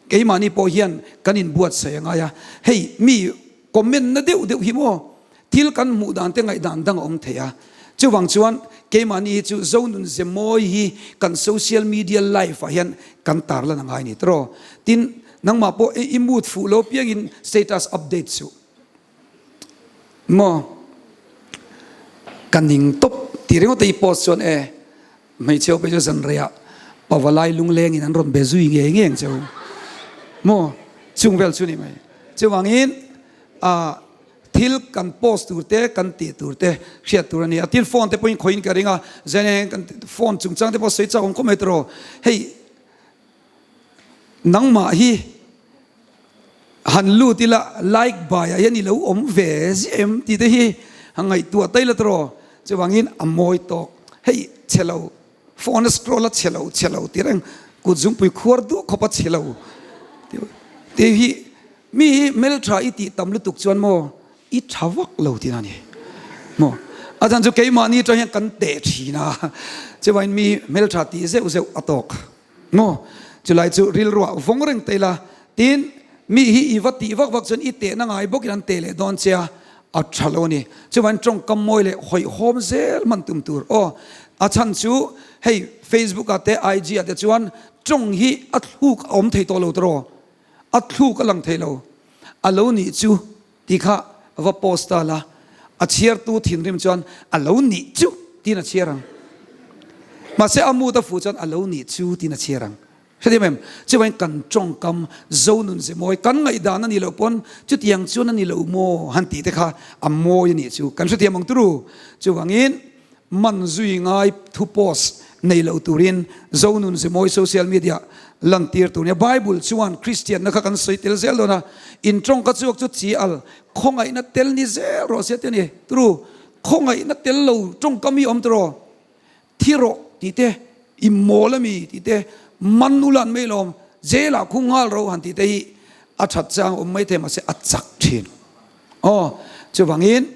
keimahni pawh hian kan inbuatsaih a ngai a, hei mi comment na deuh deuh hi maw thil kan hmuh dan te ngaihdan dang a awm thei a, chuvang chuan keimahni hi chu Zonun ze mawi hi kan social media life ah hian kan tarlan a ngai a ni tawh. Tin, nangmah pawh i mood fuh lo piangin status update suh. Maw? Ka ning tawp ti ringawt a i post chuan e hmeichhe ho pawh chu zan reiah pavalai lunglengin an rawn be zui ngei ngei ang che u. Maw? Chung vel chu ni mai. Chuvangin ah thil kan post tur te kan tih tur te hriat tur a ni a. Tin phone te pawhin khawihin ka ring a, zan kan phone chungchang te pawh sawi chak awm khawp mai tawh. Hei Nangmah hi han lut ila like by ah hian i lo awm ve ziah em tih te hi han ngaihtuah tai la tawh chuvangin a mawi tawk hei chhe lo phone a scroll a chhe lo chhe lo tih reng kut zungpui khuar duah khawp a chhe lo tih hi mi hi hmeltha i tih tam lutuk chuan maw i tha vak lo tih a ni maw a chhan chu keimahni atang hian kan teh thin a chuvangin mi hmeltha tih zeuh zeuh a tawk. Maw? Chulai chu rilruah vawng reng ta ila, tin, mi hi i va tih vak vak chuan i tehna ngai bawkin an teh leh dawn che a, a tha lo a ni. Chuvangin tawngkam mawi leh hawihhawm zel hman tum tur. Aw, a chhan chu hei Facebook ah te IG ah te chuan tawng hi a thluk a awm thei tawh lo tawh, a thluk a lang thei lo. A lo nih chu. Ti kha va post ta la, a chhiartu thinrim chuan a lo nih chu tiin a chhiar ang. Mahse a mood a fuh chuan a lo nih chu tiin a chhiar ang. Hrethiam em? Chuvangin kan tawngkam Zonun ze mawi kan ngaihdan a nih loh pawn chutiang chuan a ni lo maw han tih te kha a mawi a nih chu kan hrethiam ang turu. Chuvangin Man zui ngai thu post nei lo turin Zonun Zemawi social media lantir tur nia. Bible chuan Kristianna kha kan sawi tel zel dawn a, in tawngka chhuak chu chi al khawngaihna tel ni zel rawh se tia ni. Turu, khawngaihna tel lo tawngka mi awm tawh thi rawh tih te, i mawl a mi tih te, man u lan mai lawm, jail ah khung nghal ro han tih te hi a that chang awm mai thei mahse a chak thin. Aw, chuvangin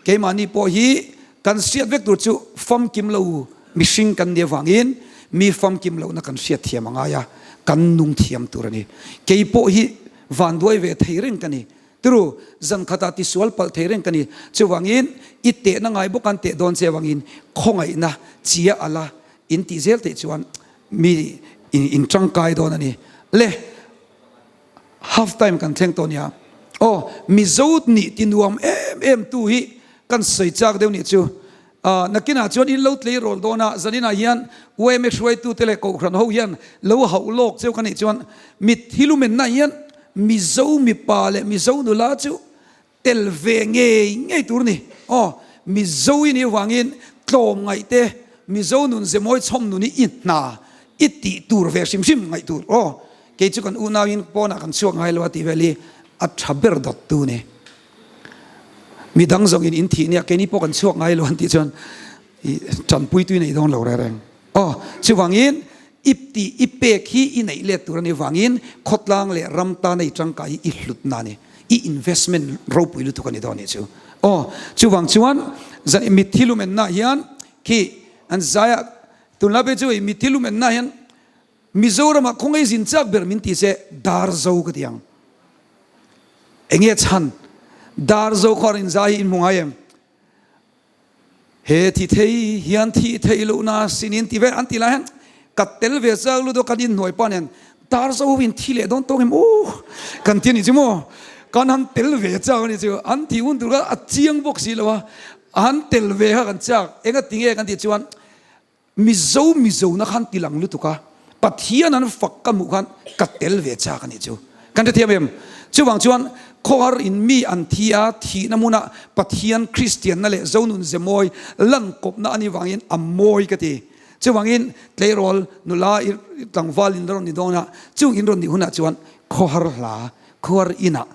keimahni pawh hi kan hriat vek tur chu famkim lo mihring kan nih avangin mi famkim lohna kan hriat thiam a ngai a, kan nung thiam tur a ni. Kei pawh hi vanduai ve thei reng ka ni. Turu, zan khatah tisual palh thei reng ka ni. Chuvangin i tehna ngai bawk an teh dawn che avangin khawngaihna chia ala in tih zel theih chuan mi in tangkai dawn a ni. Le. Half time kan thleng tawh nia. Aw, Mizo nih ti nuam em em tu hi kan sawi chak deuh nih chu. Ah, nakinah chuan in lo tleirawl dawn a, zaninah hian yma hruaitute leh kohhran ho hian lo hauh lawk cheu ka nih chuan mitthi lumenna hian Mizo mipa leh Mizo nula chu Tel ve ngei ngei tur ni. Aw, Mizo i nih avangin tlawm ngaih te, Mizo nun ze mawi chhawm nun hi i hna i tih tur ve hrim hrim ngaih tur. Aw, Kei chu kan unauin pawnah kan chhuak ngai lo a tih vel hi a tha ber dawttu ni. Midang zawngin in thih nia keini pawh kan chhuak ngai lo an tih chuan i tanpuitui nei dawn lo reng reng. Aw, chuvangin i tih i pek hi i neih let tur a nih vangin khawtlang leh ram tana i tangkai hi i hlutna a ni. I investment ropui lutuk a ni dawn nih chu. Aw, chuvang chuan zan mitthi lumenna hian khi an zaiah tunlai phei chu hei mitthi lumenna hian Mizoramah khawngaih zin chak ber min ti se Darzo ka ti ang. Enge chhan? Darzo khaw an inzai hi in hmu ngai em? He thi thei hian thih theih lohna sinin ti vel an ti lai hian ka tel ve chak lut a kan inhnuai pa nen Darzo ho in thi leh dawn tawng em aw kan ti a nih chu maw? Kan han tel ve chak a nih chu an tih hun tur kha a chiang bawk si lo a, an tel ve kha kan chak. Enga tinge kan tih chuan Mizo Mizona khan ti lang lutuk a, Pathian an fak ka hmuh khan ka tel ve chak a nih chu. Kan hrethiam em? Chuvang chuan khawhar in mi an thi a, thihna hmuna Pathian Kristianna leh Zonun ze mawi lan kawpna a nih vangin a mawi ka ti. Chuvangin tleirawl nula i tlangval in rawn ni dawn a, chung in rawn nih hunah chuan khawhar hla, khawhar inah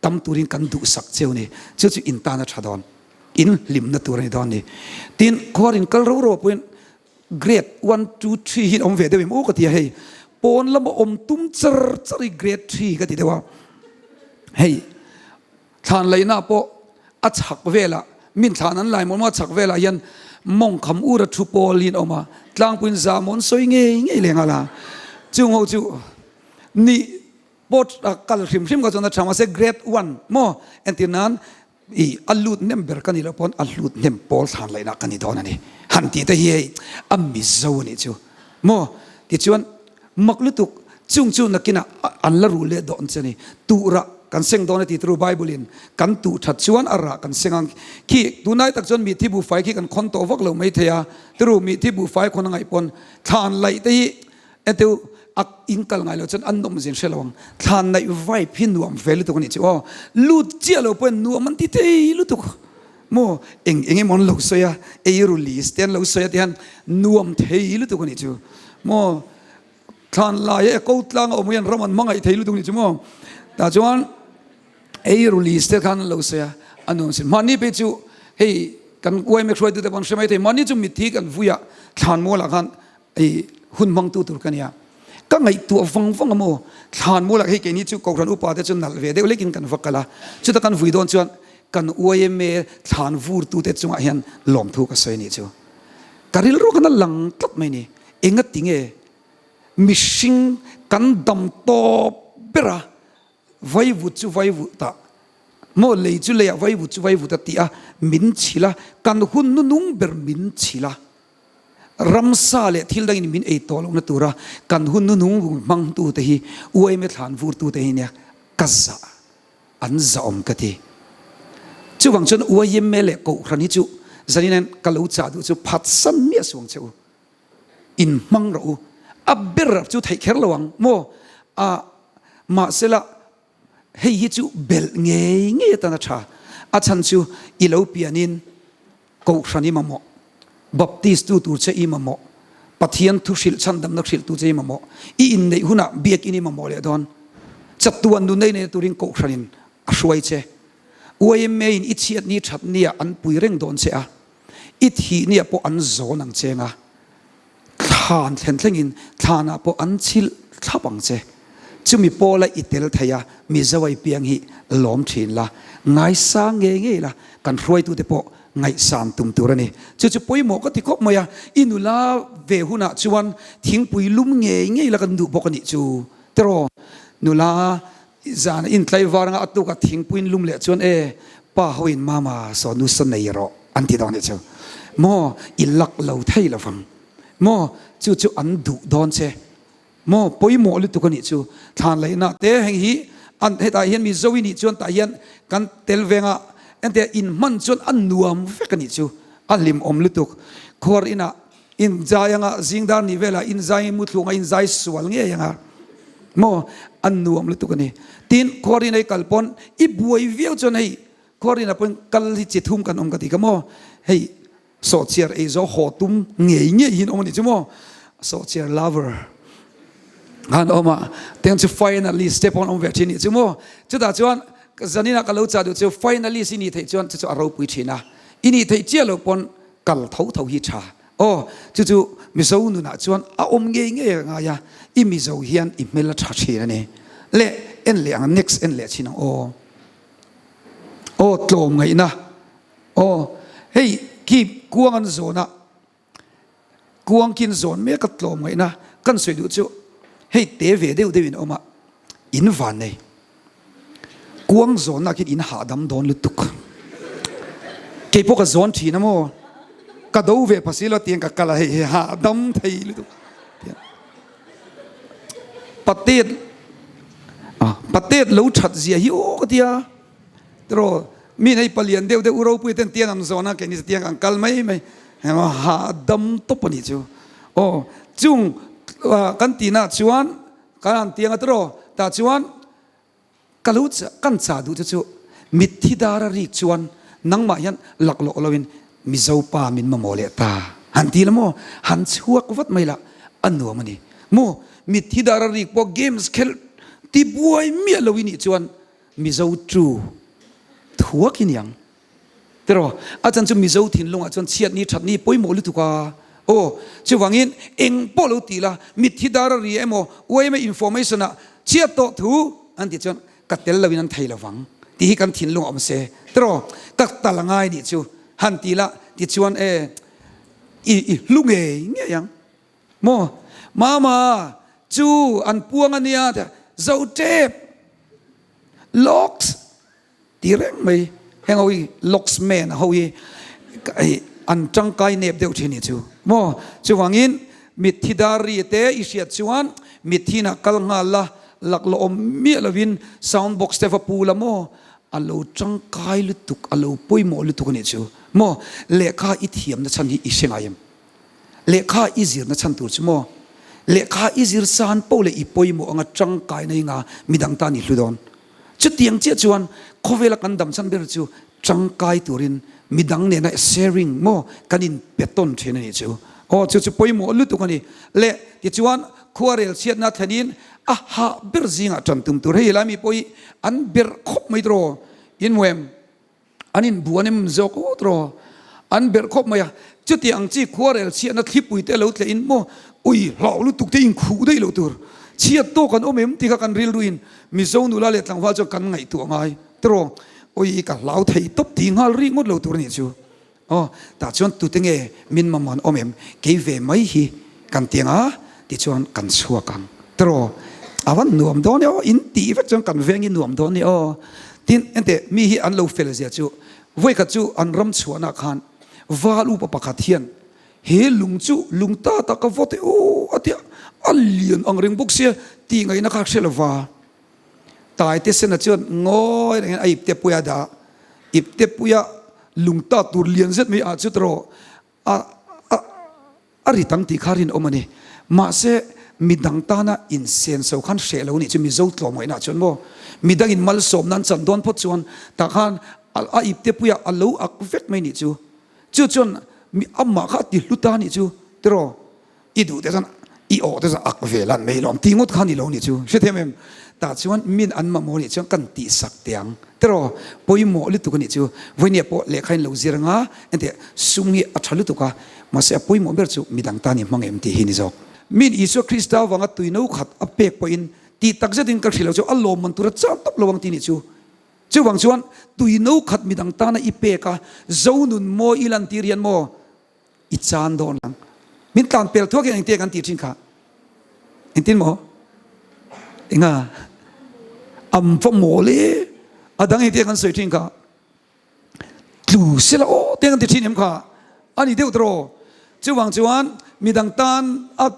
tam turin kan duhsak cheu ni. Chu chu in tan a tha dawn. In hlimna tur a ni dawn ni. Tin, khuar in kal ro ro pawhin grade one, two, three hi awm ve deuh em aw ka ti a hei. Pawn lama awm tum char char hi grade three ka ti deuh a. Hei, thlan laihna pawh a chhak velah, min thlan an lai maw maw a chhak velah hian mawngkham ura thu pawl hi an awm a. Tlangpuiin zahmawn sawi ngei ngei leh nghal a. Chung ho chu nih Pawt a kal hrim hrim kha chuan a tha mahse grade one maw entir nan i a lut hnem ber ka nih loh pawn a hlut hnem pawl thlan laihna ka ni dawn a ni han tih te hi hei a mizo a nih chu maw tichuan mak lutuk chung chu nakinah an la rul leh dawn che a ni tuhrah kan seng dawn a ti turu bible in kan tuh that chuan a rah kan seng ang khi tunlai tak chuan mithi buhfai khi kan khawn tawh vak lo maithei a turu mithi buhfai khawn a ngaih pawn thlan laih te hi Enteu a in kal ngai lo chuan an nawm zin hre lo ang. Thlan naih vibe hi nuam ve lutuk a nih chu aw. Lut chiah lo pawhin nuam an ti thei lutuk. Maw eng eng emaw an lo sawi a, ei ru list te an lo sawi a ti hian nuam thei lutuk a nih chu. Maw thlan laia e ko tlang a awm hian ram an hmangaih thei lutuk a nih chu maw. Tah chuan ei ru list te khan an lo sawi a, a nuam sin. Mahni phei chu hei kan uaime hruaitute pawh an hre mai thei. Mahni chu mitthi kan vui a, thlan mualah khan I hun hmangtu tur ka nia. Ka ngaihtuah vang vang a maw? Thlan mualah hei keini chu Kohhran upa te chu nalh ve deuh lekin kan va kal a. Chuta kan vui dawn chuan kan yma thlan vurtute chungah hian lawmthu ka sawi a nih chu. Ka rilru khan a lang tlat mai ni. Engati nge mihring kan dam tawp ber a, vaivut chu vaivut ah maw lei chu leiah vaivut chu vaivut a tih a min chhilh a, kan hun nunung ber min chhilh a. Ramsa leh thil dangin min ei tawh lohna tura kan hun nunung hmangtute hi uaime thlan vurtute hi nia ka zah an zahawm ka ti. Chuvang chuan uaime leh kohhran hi chu zanin hian ka lo chah duh chu phatsan miah suang che u. In hmang rawh u. A ber chu theih kher lo ang maw? A mahsela hei hi chu belh ngei ngei atan a tha. A chhan chu i lo pianin Kohhran i mamawh, Baptist tu tur che i mamawh, Pathian thu hrilh chhandamna hrilh tu che i mamawh, i inneih hunah biakin i mamawh leh dawn. Chatuan nun ei neih turin Kohhranin a hruai che. YMA in i chhiat ni that niah an pui reng dawn che a, i thih niah pawh an zawn ang che nga. Thlan thlen thlengin thlanah pawh an chhilh thlap ang che. Chumi pawla i tel thei a, Mizo a i piang hi lawm thin la, ngaisang ngei ngei la, kan hruaitute pawh ngaihsan tum tur a ni. Chu chu pawimawh ka ti khawp mai a, i nula ve hunah chuan thingpui lum ngei ngei la kan duh bawk a nih chu. Tiraw, nula zan a intlaivar anga a tukah thingpuiin lum leh chuan e, pa hoin mama saw nu saw nei rawh an ti dawn nih chu. Maw i lak lo thei lo vang. Maw chu chu an duh dawn che. Maw pawimawh lutuk a nih chu. Thlan laihna te heng hi an hetah hian Mizo i nih chuan tah hian kan tel venga entia inhman chuan a nuam vek a nih chu. A hlimawm lutuk. Khuar inah Inzai anga zingdar ni velah inzai muthlunga inzai sual ngei anga maw an nuam lutuk a ni. Tin, khuarin ei kal pawn i buai viau chuan hei khuarin ah pawn kal hi chi thum kan awm ka ti kha maw hei sawhchiar ei zawh haw tum ngei ngei hi an awm a nih chu maw sawhchiar lover. Khan awm a, tiang chu finalist te pawh an awm ve thin nih chu maw. Chutah chuan zaninah ka lo chah duh chu finalist i nih theih chuan chu chu a ropui thin a, i nih theih chiah loh pawn kal tho tho hi tha. Aw, chu chu Mizo nunah chuan a awm ngei ngei a ngai a, i Mizo hian i hmel a tha thin a ni. Le en leh ang, next en leh chhin ang aw. Aw tlawm ngaihna aw hei khi kuang an zawn a, Kuang kin zawn mek a tlawm ngaihna kan sawi duh chu hei te ve deuh deuh in awm a, in van nei. Kuang zawnna khian in hahdam dawn lutuk. Kei pawh ka zawn thin a maw? Ka do ve pha si lo tiang ka kal a hei hei hahdam thei lutuk. Patet patet lo that zia hi aw ka tia. Tiraw, mi nei palian deuh deuh u ropui ten tiang ang zawn a keini chu tiang ang kal mai mai emaw hahdam tawp a nih chu. Aw, chung kan tihna chuan kan han tiang a tiraw, tah chuan ka lo kan chah duh te chu mitthi dar a rik chuan nangmah hian laklawh loin Mizo pa min mamawh leh ta han ti la maw, han chhuak vat mai la a nuam a ni maw, mitthi dar a rik pawh games khelh tibuai miah lo i nih chuan Mizo tu thuak i niang. Tiraw, a chan chu Mizo thinlungah chuan chhiatni thatni pawimawh lutuk a. Aw, chuvangin eng pawh lo ti la, mitthi dar a ri emaw yma information ah chhiat tawh thu an tih chuan ka tel loin an thei lovang tih hi kan thinlungah awm se. Tiraw, ka tal a ngai nih chu han ti la tichuan e i i hlu ngei ngei ang. Maw? Mama, chu an puang a nia tia zo tep locks ti reng mai heng ho hi locks man ho hi an tangkai nep deuh thin hi chu maw chuvangin mitthi dar ri te i hriat chuan mitthi inah kal nghal la laklawh awm miah lovin sound box te va pu la maw a lo tangkai lutuk a lo pawimawh lutuk a nih chu maw lehkha i thiamna chhan hi i hre ngai em? Lehkha i zirna chhan tur chu maw? Lehkha i zir san poh leh i pawimawh anga tangkaina i nga midang tan i hlu dawn. Chutiang chiah chuan khawvela kan dam chhan ber chu tangkai turin midang nena sharing maw kan inpe tawn thin a nih chu. Aw chu chu pawimawh lutuk a ni. Leh tichuan khuarel chhiatna thlenin a hah ber zingah tan tum tur. Hei helai mi pawh hi an berh khawp mai tawh in hmu em? An inbuan em zawk awt rawh. An berh khawp mai a. Chuti ang chi khuarel chhiatna thlipui te lo tleh in maw ui hlauh lutuk te inkhuh daih loh tur. Chhiat tawk an awm em ti kha kan rilru in Mizo nula leh tlangval chuan kan ngaihtuah ngai tawh. Ui ka hlau thei tawp ti nghal rik ngawt lo tur a nih chu. Aw, tah chuan tute nge min mamawh an awm em? Kei ve mai hi kan ti ang a, tichuan kan chhuak ang. Tiraw, a van nuam dawn e aw, in tih vek chuan kan veng hi nuam dawn e aw. Tin, enteh, mi hi an lo fel zia chu, vawikhat chu an ram chhuahna khan val upa pakhat hian he lung chu lung ta tak a vawt e aw a ti a, a lian ang reng bawk sia tih ngaihna kha hre lova. Taite sena chuan ngawi rengin a ipte puia dah a, ipte puia lung tak tur lian zet mai ah chu tawh a a a ri tam tih kha rinawm a ni. Mahse, midang tana insenso khan hreh lo nih chu Mizo tlawmngaihna ah chuan maw midangin malsawmna an chan dawn phawt chuan tah khan a ipte puia a lo ak vek mai nih chu. Chu chuan amah kha a ti hlu ta nih chu tiraw. I duh te chuan i awh te chuan ak ve lan mai lawm tih ngawt kha ni lo ni chu hrethiam em? Tah chuan min an mamawh nih chuan kan tih sak teh ang tiraw pawimawh lutuk a nih chu vawinia pawh lehkha in lo zir anga engtiah sum hi a tha lutuk a mahse a pawimawh ber chu midang tan i hmang em tih hi ni zawk. Min Isua Krista avanga tui no khat a pek pawhin tih tak zetin ka hrilh lo chu a lawmman tura chang tawp lo ang tih nih chu. Chuvang chuan tui no khat midang tana i pek a zonun mawi i lantir hian maw I chan dawn ang. Min tlan pel thuak hian engtia kan tih thin kha? Engtin maw? Enga? Am va mawl e. A dang engtia kan sawi thin kha? Tlu sela aw te kan ti thin em kha? A ni deuh tawh. Chuvang chuan midang tan a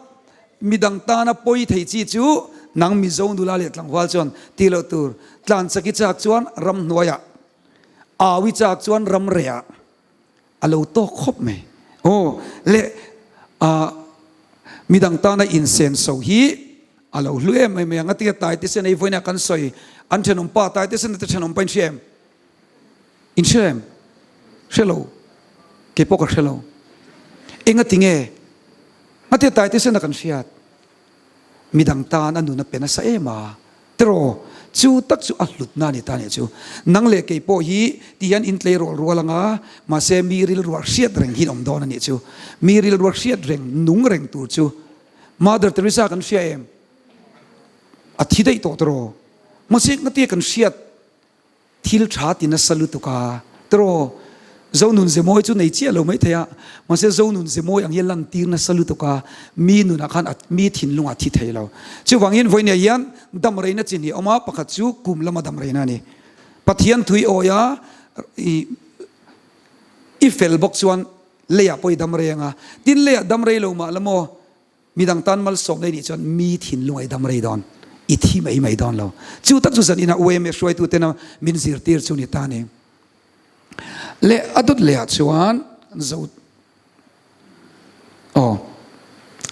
midang tana pawi thei chi chu nang Mizo nula leh tlangval chuan ti loh tur. Tlan chak i chak chuan ramhnuaiah, au i chak chuan ramreiah. A lo tawk khawp mai. Aw le ah midang tana insenso hi a lo hlu em em mai ang a tia tai te sen ei vawiin ah kan sawi an thenawm pa tai te sen te thenawm pa in hria em? In hria em? Hre lo. Kei pawh ka hre lo. Enga tinge? Ngatia tai te sen a kan hriat? Midang tan a nun a pe nasa em a, tiraw? Chu tak chu a hlutna a ni ta nih chu. Nang leh kei pawh hi ti hian in tleirawl rual anga, mahse mi rilruah hriat reng hi in awm dawn a nih chu. Mi rilruah hriat reng, nung reng tur chu Mother Teresa kan hria em? A thi daih tawh tiraw? Mahse ngatia kan hriat Thil tha ti nasa lutuk a, tiraw? Zonun zemawi chu nei chiah lo maithei a, mahse Zonun zemawi ang hi a lantir nasa lutuk a, mi nunah khan a mi thinlungah a thi thei lo. Chuvangin vawinia hian dam reina chi hnih a awm a, pakhat chu kum lama dam reina a ni. Pathian thui awi a, i i fel bawk chuan leiah pawh i dam rei ang a, tin leiah dam rei lo mah la maw? Midang tan malsawm nei nih chuan mi thinlung a i dam rei dawn, i thi mai mai dawn lo. Chu tak chu zan inah UMA hruaitu tena min zirtir chu ni ta ni. Leh a dawt leh ah chuan zo aw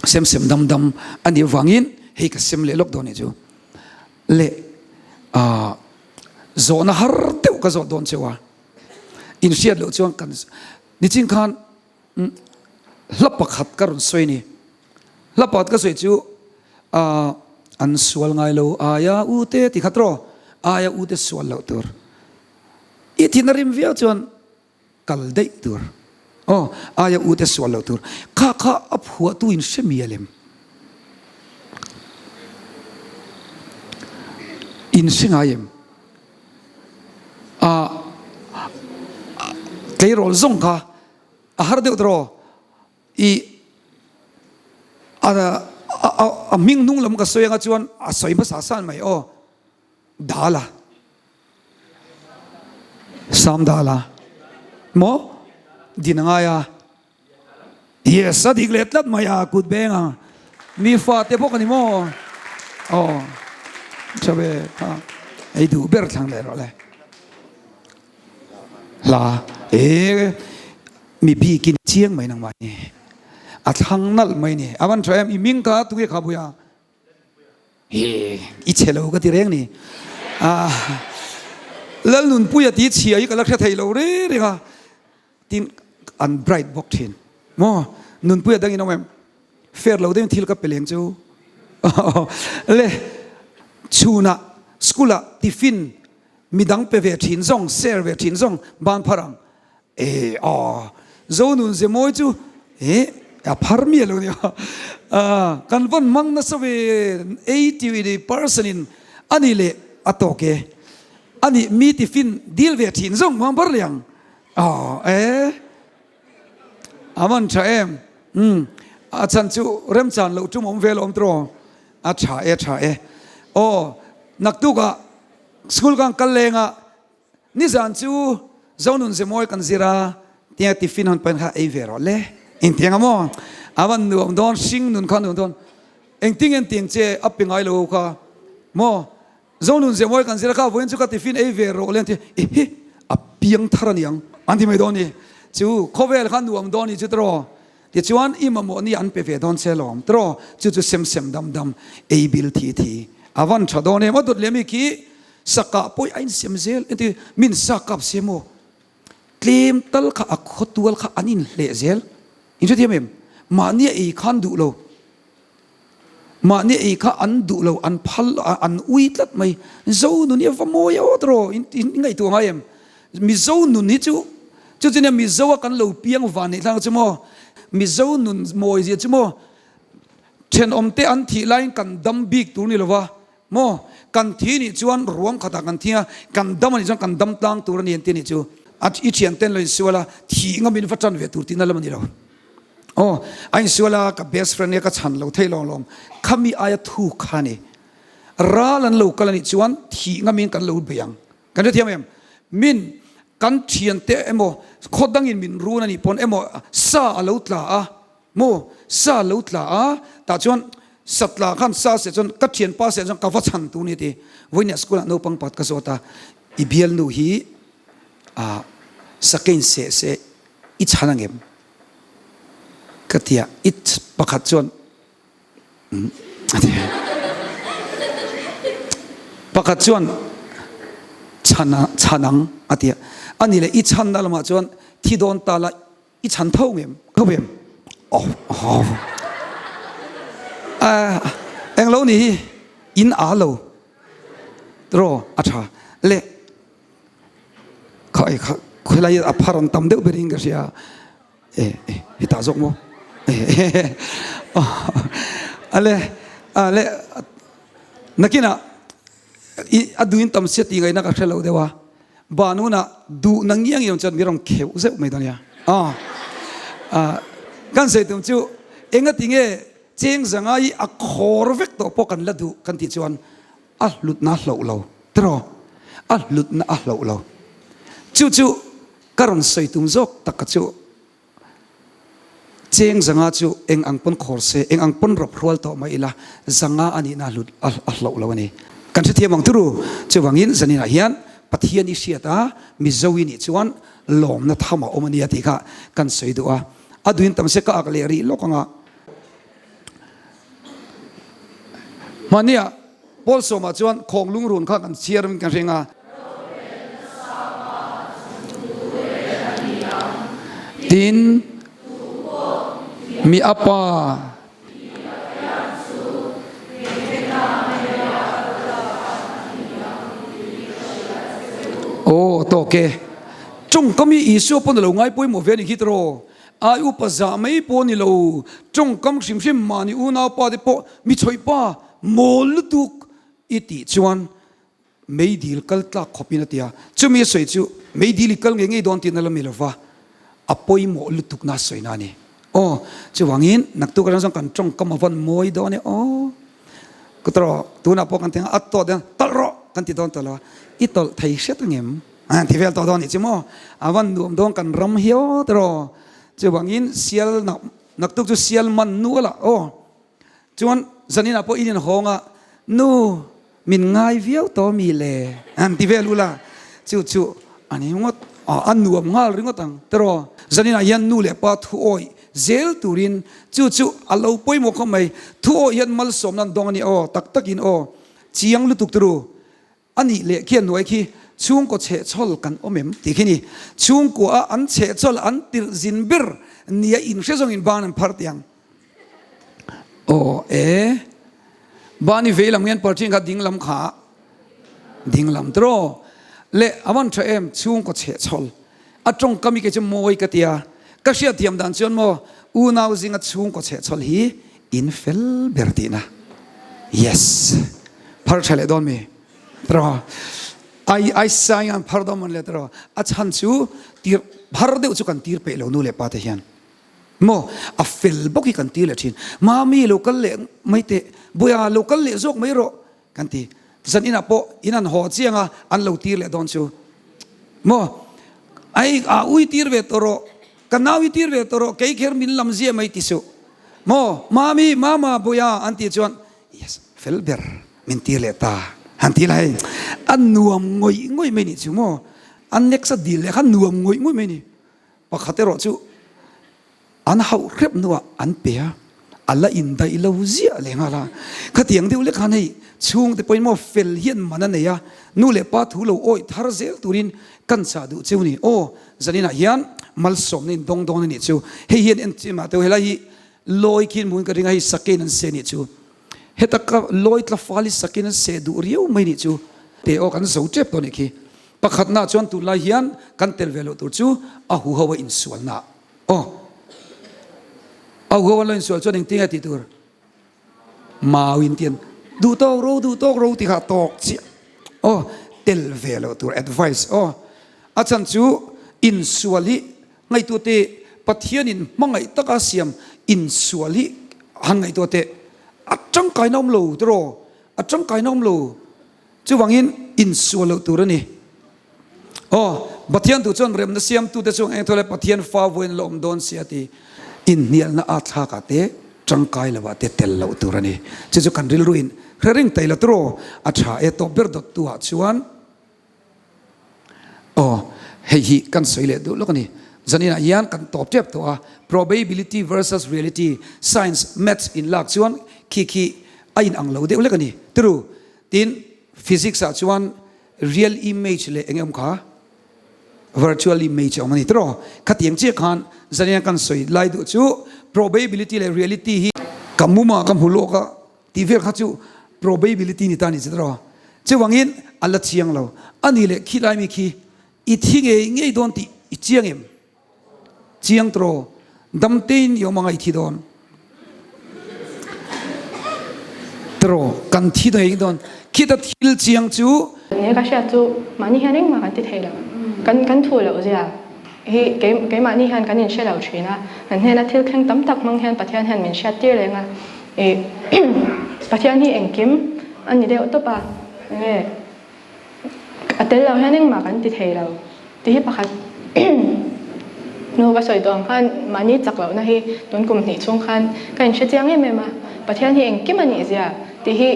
sem sem dam dam a nih avangin hei ka sem leh lawk dawn nih chu. Leh ah zawhna har deuh ka zawh dawn cheu a, inhriat loh chuan kan nichin khan Hla pakhat ka rawn sawi a ni. Hla pakhat ka sawi chu an sual ngai lo aia u te ti khat rawh, aia u te sual loh tur. I thin a rim viau chuan kal daih tur. Aw, aia u te sual loh tur. Kha kha a phuahtu in hre mial em? In hre ngai em? Ah, tleirawl zawng kha a har deuh tawh i a a hming hnung lam ka sawi anga chuan a sawi hmasa san mai aw dala sam dala maw din a ngai a. Yes, a dik leh tlat mai a, kut beng ang. Mi fa te bawk a ni maw? Aw, tha ve, ha, ei duh ber thlang leh rawh le. Hla, e, mi bikin chiang mai nang mahni. A thlang nalh mai ni. A van tha em, i ming kha tunge kha buia? He, i chhe lo ka ti reng ni. Ah, Lalnunpuia ti chhia hi ka la hre thei lo reng reng a. Tin an bright bawk thin maw nunpui a dangin awm em fair lo deuhin thil ka pe leng chu le chhunah school ah tiffin midang pe ve thin zawng share ve thin zawng ban phar ang e aw zonun ze mawi chu e a phar mi alo nia kan vawn hmang nasa ve ei tih i person in ani leh a tawk e ani mi tiffin dil ve thin zawng hmang bar leh ang. Aw e, a man tha em? Umm, a chhan chu remchan loh tum awm vel awm tiraw? A tha e, tha e. Aw, naktukah school kan kal leng a, nizan chu Zonun Zemawi kan zir a, tia tiffin han pain kha ei ve rawh le. Intiang a maw? A van nuam dawn, hring nun kha nuam dawn. Engtin nge tiang che a pe ngai lo kha maw? Zonun Zemawi kan zir a kha vawiin chu ka tiffin ei ve rawh le an ti a, ehe a piang thar a niang an ti mai dawn ni chu khawvel kha nuam dawn ni chu tiraw tichuan i mamawh ni an pe ve dawn che lawm tiraw chu chu sem sem dam dam ei bil thi thi a van tha dawn em a dawt leh mi khi sakah pawh a insem zel engti min sa kap se maw tlem tal kha a khawtual kha an inhleh zel inhrethiam em mahni a ei khan duh lo. Mahni ei kha an duh lo, an phal a, an ui tlat mai. Zo nun hi a va mawi awt rawh, in ngaihtuah ngai em? Mizo nun hi chu, chu chu nia Mizo a kan lo piang van neih thlak chu maw? Mizo nun mawi zia chu maw? Thenawm te an thih laiin kan dam bik tur ni lova maw? Kan thi nih chuan ruang khatah kan thi a, kan dam a nih chuan kan dam tlang tur a ni an ti a nih chu. I thianten lo insual a, thih ngamin va tan ve tur tihna lam a ni lo. Aw, a insual a, ka best friend nge ka chhan lo thei lawng lawng. Khami aia thu kha ni. Ral an lo kal a nih chuan thih ngamin kan lo bei ang. Kan hrethiam em? Min kan thiante emaw khaw dangin min run a nih pawn emaw sa a lo tla a, maw sa a lo tla a, tah chuan sa tla khan sa seh chuan ka thianpa seh chuan ka va chhan tur a ni a ti. Vawinia school ah naupang pakhat ka zawt a, i bialnu hi ah sakein seh seh i chhan angem? Ka ti a, it pakhat chuan a ti. Pakhat chuan chhan chhan ang a ti a, ani leh i chhanna lamah chuan thi dawn ta la i chhan tho ngem tho em? Aw aw. Englo nih hi in aa lo tiraw a tha le kha kha khawilai a phar an tam deuh ber in ka hria e e hita zawk maw ale ale nakinah i a duin tam sia ti ngaihna ka hre lo deuh a ban hunah duh na ngiang iang chuan mi rawn kheuh zeuh mai dawn nia kan sawi tum chu engati nge cheng zanga hi a khawr vek tawh pawh kan la duh kan tih chuan a hlutna a hloh lo tiraw a hlutna a hloh lo chu chu ka rawn sawi tum zawk tak ka chu Cheng zanga chu eng ang pawn khawr se, eng ang pawn rawp hrual tawh mai ila, zanga a nihna hlut a hloh lo a ni. Kan hrethiam ang turu, chuvangin zaninah hian Pathian i hriat a, Mizo i nih chuan lawmna tham a awm a nia tih kha kan sawi duh a. A duin tam se ka ak leh rih lawk ang a. Hmania Paul sawmah chuan khawng lungrun kha kan chhiar in kan ring a. Tin, mi a pa Aw tawk e. Tawngkam hi Isua pawn a lo ngai pawimawh ve a ni khi tiraw? Ai upa zah mai pawh a ni lo. Tawngkam hrim hrim mahni unaupa te pawh mi chhawih pa mawl lutuk i tih chuan Meidil kal tlak khawpin a ti a, chumi a sawi chu meidil i kal ngei ngei dawn tihna la mi lova, a pawimawh lutukna a sawina a ni. Aw, chuvangin naktuk atang chuan kan tawngkam a vawn mawi dawn e aw. Ka ti rawh, tunah pawh kan ti a, a tawh dawn, tawlh rawh kan ti dawn tawh lo a, i tawlh thei hret angem? An ti vel tawh dawn nih chu maw, a vawn nuam dawn kan ram hi aw ti rawh. Chuvangin sial naktuk chu sial man nual a aw. Chuan zaninah pawh in inhawng a, Nu, min ngai viau tawh mi le? An ti vel ula, chu chu a ni ngawt, a nuam nghal ringawt ang tiraw? Zaninah hian nu leh pa thu awih zel turin chu chu a lo pawimawh khawp mai. Thu awih hian malsawmna an dawng a ni aw, tak takin aw, chiang lutuk turu. A nih leh khian hnuai khi chhungkaw chhehchhawl kan awm em tih khi ni. Chhungkua a an chhehchhawl an tirh zin ber nia inhre zawngin ban an phar tih ang. Aw e, ban i vei lam hian parṭhin kha ding lam kha ding lam tiraw le a van ṭha em chhungkaw chhehchhawl a tawngkam hi kei chu mawi ka tia ka hriatthiam dan chuan maw unau zinga chhungkaw chhehchhawl hi In fel ber tihna. Yes. Phar tha leh dawn mi. Tiraw. Ai ai sai an phar dawn man le tiraw. A chhan chu tir phar deuh chu kan tir peih lo nu leh pa te hian. Maw a fel bawk hi kan tir leh thin. Mami lo kal leh mai teh. Buia lo kal leh zawk mai rawh. Kan ti. Zan inah pawh in an haw chiang a, an lo tir leh dawn chu. Maw? Ai, a ui tir ve tawh rawh, ka nau i tir ve tawh rawh, kei kher min lam zia mai ti suh. Maw? Mami, mama, buia an tih chuan, yes, fel ber min tir leh ta. Han ti la hei, a nuam ngawih ngawih mai nih chu maw? A next a dil leh kha nuam ngawih ngawih mai ni. Pakhat erawh chu An hauh hrep hnuah an pe a, a la indaih lo ziah leh nghal a. Khatiang deuh lek khan hei chhungte pawhin maw fel hian man a nei a, nu leh pa thu lo awih thar zel turin kan chah duh cheu ni. Aw, zaninah hian malsawmna in dawng dawn a nih chu. Hei hian en chi mah teu helai hi lawi khian hmuhin ka ring a, hei sakein an seh nih chu. Heta ka lawi tla fal hi sakein an seh duh riau mai nih chu. Te aw kan zo tep tawh nih khi. Pakhatnaah chuan tunlai hian kan tel ve loh tur chu a huho a insualnaah. Aw. A huho an lo insual chuan engtin nge tih tur? Mau in tian duh tawk ro duh tawk ro tih kha tawk chiah. Aw, tel ve loh tur advice. Aw, a chhan chu insual hi ngaihtuah teh Pathianin hmangaih taka siam insual hi han ngaihtuah teh a tangkaina awm lo tiraw? A tangkaina awm lo. Chuvangin insual loh tur a ni. Aw, Pathian duh chuan remna siamtute chu eng thawlai Pathian fa vawiin la awm dawn si a ti. Inhnialna a thlakah te, tangkai lovah te tel loh tur a ni. Chu chu kan rilruin hre reng tai la turaw, a tha e tawp ber dawttu ah chuan aw, hei hi kan sawi leh duh lawk a ni. Zaninah hian kan tawp tep tawh a, probability versus reality, science, maths inlak chuan khi khi a inang lo deuh lek a ni. Turu, Tin, physics ah chuan real image leh eng emaw kha virtual image a awm a ni tiraw? Khatiang chiah khan zanian kan sawi lai duh chu probability leh reality hi ka muma ka hmu lawk a. tih vel kha chu probability ni ta ni che tawh. Chuvangin a la chiang lo. A nih leh khi lai mi khi i thi ngei ngei dawn tih i chiang em? Chiang tawh. Dam tein i awm anga i thi dawn. Tawh kan thi ngei dawn. Khita thil chiang chu.
Nge ka hriat chu mahni hian engmah kan ti thei lo. Kan kan thu loh zia hi kei keimahni hian kan inhre lo thin a. Kan hnena thil thleng tam tak hmang hian Pathian hian min hriat tir reng a. I Pathian hi engkim a ni deuh tawp a, enge a tel lo hian engmah kan ti thei lo tih hi pakhat hnu ka sawi tawh ang khan mahni chak lohna hi tun kum hnih chhung khan ka inhre chiang em em a, Pathian hi engkim a nih zia tih hi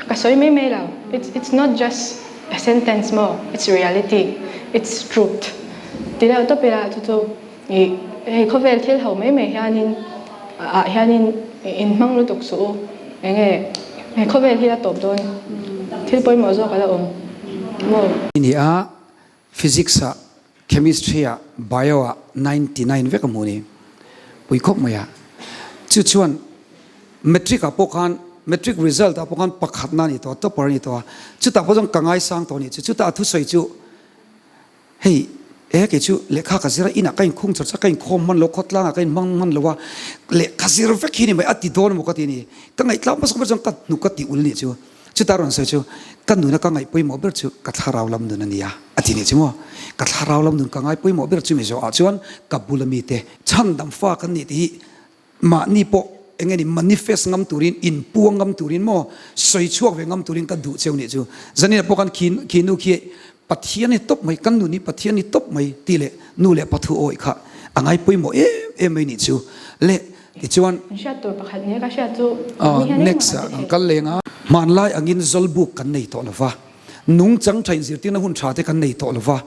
ka sawi mai mai lo, it's it's not just a sentence maw, it's reality, it's truth ti deuh tawp ila chu chu. I hei khawvel thil ho mai mai hianin ah hianin in hmang lutuk suh u. Enge hei khawvel hi a tawp dawn thil pawimawh zawk a la awm maw?
Ni a, Physics ah, Chemistry ah, Bio ah 99 vek a hmu ni. Pui khawp mai a. Chu chuan Matric ah pawh khan Matric result ah pawh khan pakhatna a ni tawh a, topper a ni tawh a. Chutah pawh chuan ka ngaisang tawh a nih chu. Chutah a thusawi chu Hei, e kei chu lehkha ka zir a, inah ka inkhung char char, ka inkhawm hman lo, khawtlangah ka inhmang hman lo a, lehkha zir vek hi ni mai a ti dawn emaw ka ti a ni. Ka ngaihtlak hmasa ber chuan ka hnuk ka ti ul nih chu. Chutah rawn sawi chu, ka nuna ka ngaih pawimawh ber chu ka thlarau lam nun a ni a, a ti nih chu maw. Ka thlarau lam nun ka ngai pawimawh ber chu mizo ah chuan ka bula mite chhandam fa kan nih tih hi Mahni pawh eng nge ni manifest ngam turin, inpuang ngam turin maw, sawi chhuak ve ngam turin ka duh cheu nih chu. Zaninah pawh khan khi khi nu khi Pathian ni tawp mai, kan nu ni Pathian ni tawp mai tih leh nu leh pathu awih kha a ngai pawimawh em em mai nih chu le tichuan
An hriat tur pakhat nia ka hriat chu mahni hian engmah
Next ah kan kal leng a. Hmanlai angin zawlbuk kan nei tawh lova, nungchang tha inzirtirna hun tha te kan nei tawh lova,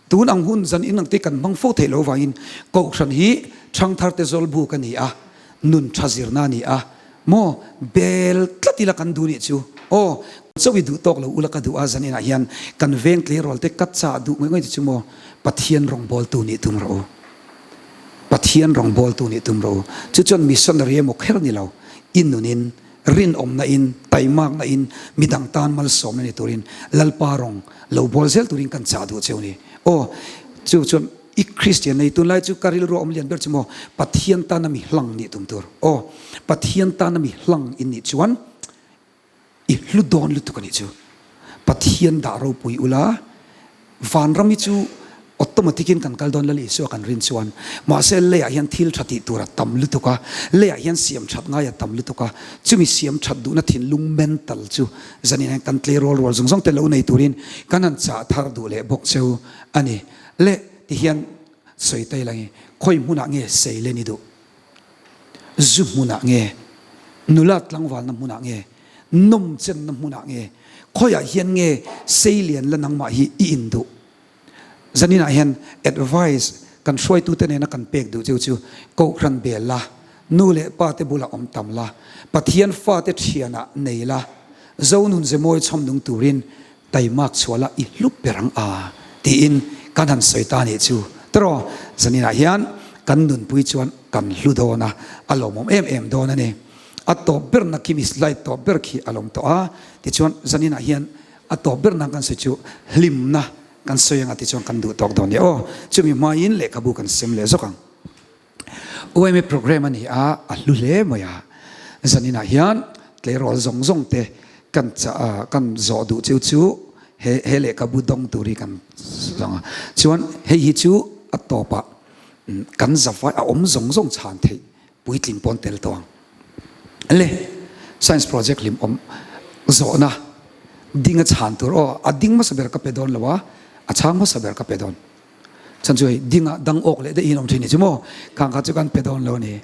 Tun ang hun zan in ang te kan hmang fo theih lo vangin Kohhran hi Thangthar te zawlbuk a ni a, nun tha zirna a ni a, maw bel tlat ila kan duh nih chu aw. Chauh i duh tawk lo ula ka duh a zan inah hian kan veng tleirawl te ka chah duh ngawih ngawih te chu maw Pathian rawngbawltu nih tum rawh u. Pathian rawngbawltu nih tum rawh u. Chu chuan missionary emaw kher ni lo, i nunin Rinawmna in, taimakna in, midang tan malsawmna ni turin Lalpa rawng lo bawl zel turin kan chah duh cheu ni. Aw, chu chuan i Kristian nei tunlai chu ka rilru a awm lian ber chu maw, Pathian tana mi hlang nih tum tur. Aw, Pathian tana mi hlang in nih chuan i hlu dawn lutuk a nih chu. Pathian dah ropui ula, Vanram hi chu automatic in kan kal dawn Lal Isua kan rin chuan. Mahse leiah hian thil tha tih tur a tam lutuk a, leiah hian siam that ngai a tam lutuk a, chumi siam that duhna thinlung mental chu zanin hian kan tlei rual rual zawng zawng te lo nei turin kan han chah thar duh leh bawk cheu a ni. Le tihian sawi ta ila nge khawi hmunah nge sei len i duh? Zu hmunah nge? Nula tlangvalna hmunah nge? Nawmchenna hmunah nge? Khawiah hian nge seilian la nangmah hi i induh? Zaninah hian advice kan hruaitute nena kan pek duh cheu chu Kohhran bel la, nu leh pa te bulah awm tam la, Pathian fate thianah nei la, Zonun zemawi chhawm nung turin Taimak chhuah la i hlup ber ang a tiin kan han sawi ta nih chu. Tawraw, zaninah hian kan nunpui chuan kan hlu dawn a, a lawmawm em em dawn a ni. A tawp berna khi mi slide tawp ber khi a lawm tawh a, tichuan zaninah hian a tawp berna kan sawi chu hlimna kan sawi anga tichuan kan duh tawk dawn nia aw. Chumi hmain lehkhabu kan sem leh zawk ang. UMA program a ni a, a hlu hle mai a. Zaninah hian tleirawl zawng zawng te kan chah kan zawh duh cheu chu he he lehkhabu dawng tur hi kan zawng a. Chuan hei hi chu a tawpah kan zavai a awm zawng zawng chhan theih puitling pawn tel tawh ang. Le science project hlim awm zawhna ding a chhan tur aw a ding hmasa ber ka pe dawn lo a, a chhang hmasa ber ka pe dawn. Chan chu hei dingah dang awk leh daih in awm thin ni chu maw? Khang kha chu kan pe dawn lo ni.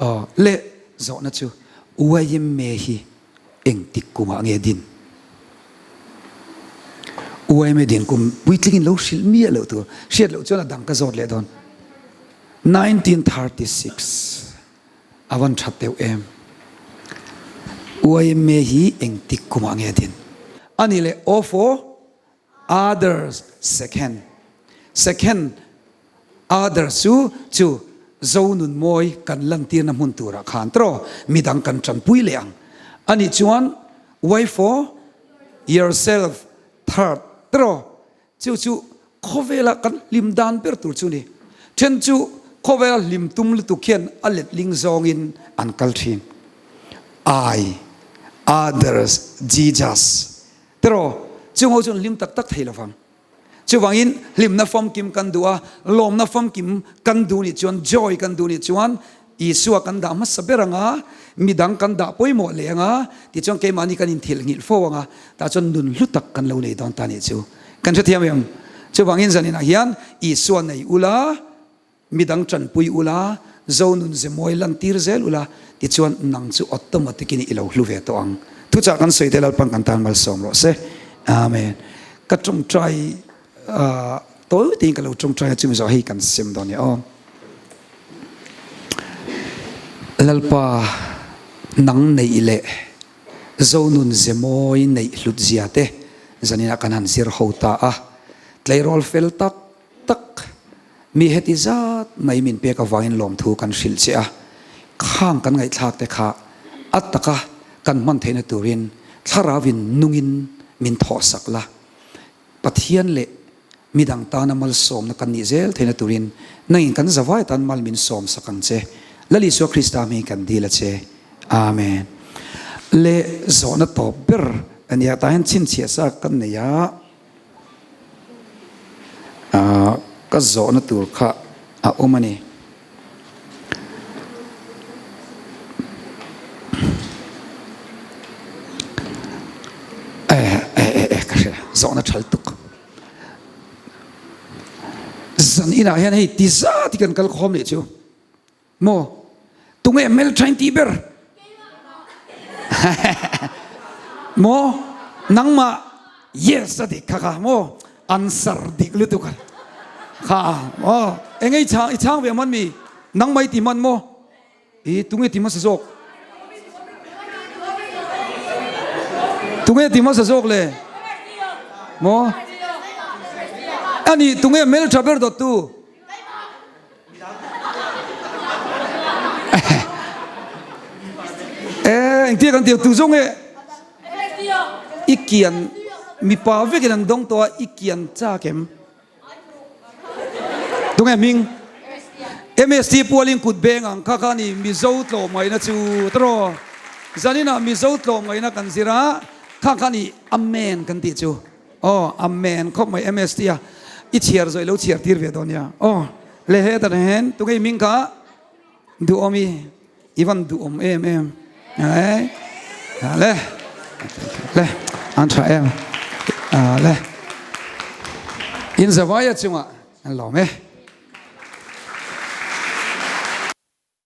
Aw le zawhna chu YMA hi engtik kumah nge din? YMA din kum puitling in lo hrilh miah loh tur. Hriat loh chuan a dang ka zawt leh dawn. 1936 a van that deuh em? YMA hi engtik kumah nge din? Ani leh aw for Others second second Others chu chu Zonunmawi kan lantirna hmun turah khan tawh midang kan tanpui leh ang. Anih chuan wait for yourself third tiraw? Chu chu khawvela kan hlim dan ber tur chu ni. Then chu khawvela hlim tum lutuk hian a letling zawngin an kal thin. I, others, Jesus. Tiraw? Chung ho chu an hlim tak tak thei lovang. Chuvangin hlimna famkim kan duh a, lawmna famkim kan duh nih chuan, joy kan duh nih chuan Isua kan dah hmasa ber ang a, midang kan dah pawimawh leh ang a, tichuan keimahni kan inthilh nghilh fo ang a, tah chuan nun hlu tak kan lo nei dawn ta nih chu. Kan hrethiam em? Chuvangin zaninah hian Isua nei ula, Midang tanpui ula, zo nun ze mawi lantir zel ula, tichuan nang chu automatic in i lo hlu ve tawh ang. Thuchah kan sawi te Lalpan kan tan malsawm rawh se. Amen. Ka tawngtai tawi tiin ka lo tawngtai a chumi zawh hei kan sem dawn nia aw. Lalpa nang neih leh zo nun ze mawi neih hlut zia te zaninah kan han zir ho ta a. Tleirawl fel tak tak, mi heti zat mai min pek avangin lawmthu kan hrilh che a, khang kan ngaihthlak te kha a taka kan hman theihna turin thlarauin nungin min thawhsak la, Pathian leh midang tana malsawmna kan nih zel theihna turin nangin kan zavai tan mal min sawmsak ang che. Lal Isua Krista hmingin kan dil a che. Amen. Le zawhna tawp ber a nia, tah hian chhinchhiah sa kan nei a. Ka zawhna tur kha a awm a ni. Ka hria zawhna thal tuk. Zan inah hian hei ti zat hi kan kal khawm leh chu. Maw? Tunge hmeltha in tih ber? Maw? Nangmah yes a dik kha kha maw? Answer dik lutuk a kha maw? Enge i chhang i chhang ve man mi? Nangmah i ti man maw? I tunge ti hmasa zawk? Tunge ti hmasa zawk le? Maw? Ani tunge hmeltha ber dawttu? Eh, engtia kan tiu tu zawng e i kian mipa vekin an dawng tawh a i kian chak em tunge hming MST pualin kut beng ang kha kha ni Mizo tlawmngaihna chu tawraw zaninah Mizo tlawmngaihna kan zir a kha kha ni Amen kan tih chu. Aw Amen khawp mai MST a i chhiar zawh i lo chhiar tir ve dawn nia. Aw le he ta hen tunge i ming kha duhawm i i van duhawm em em ai le le an tha em le in zavaia chungah an lawm e.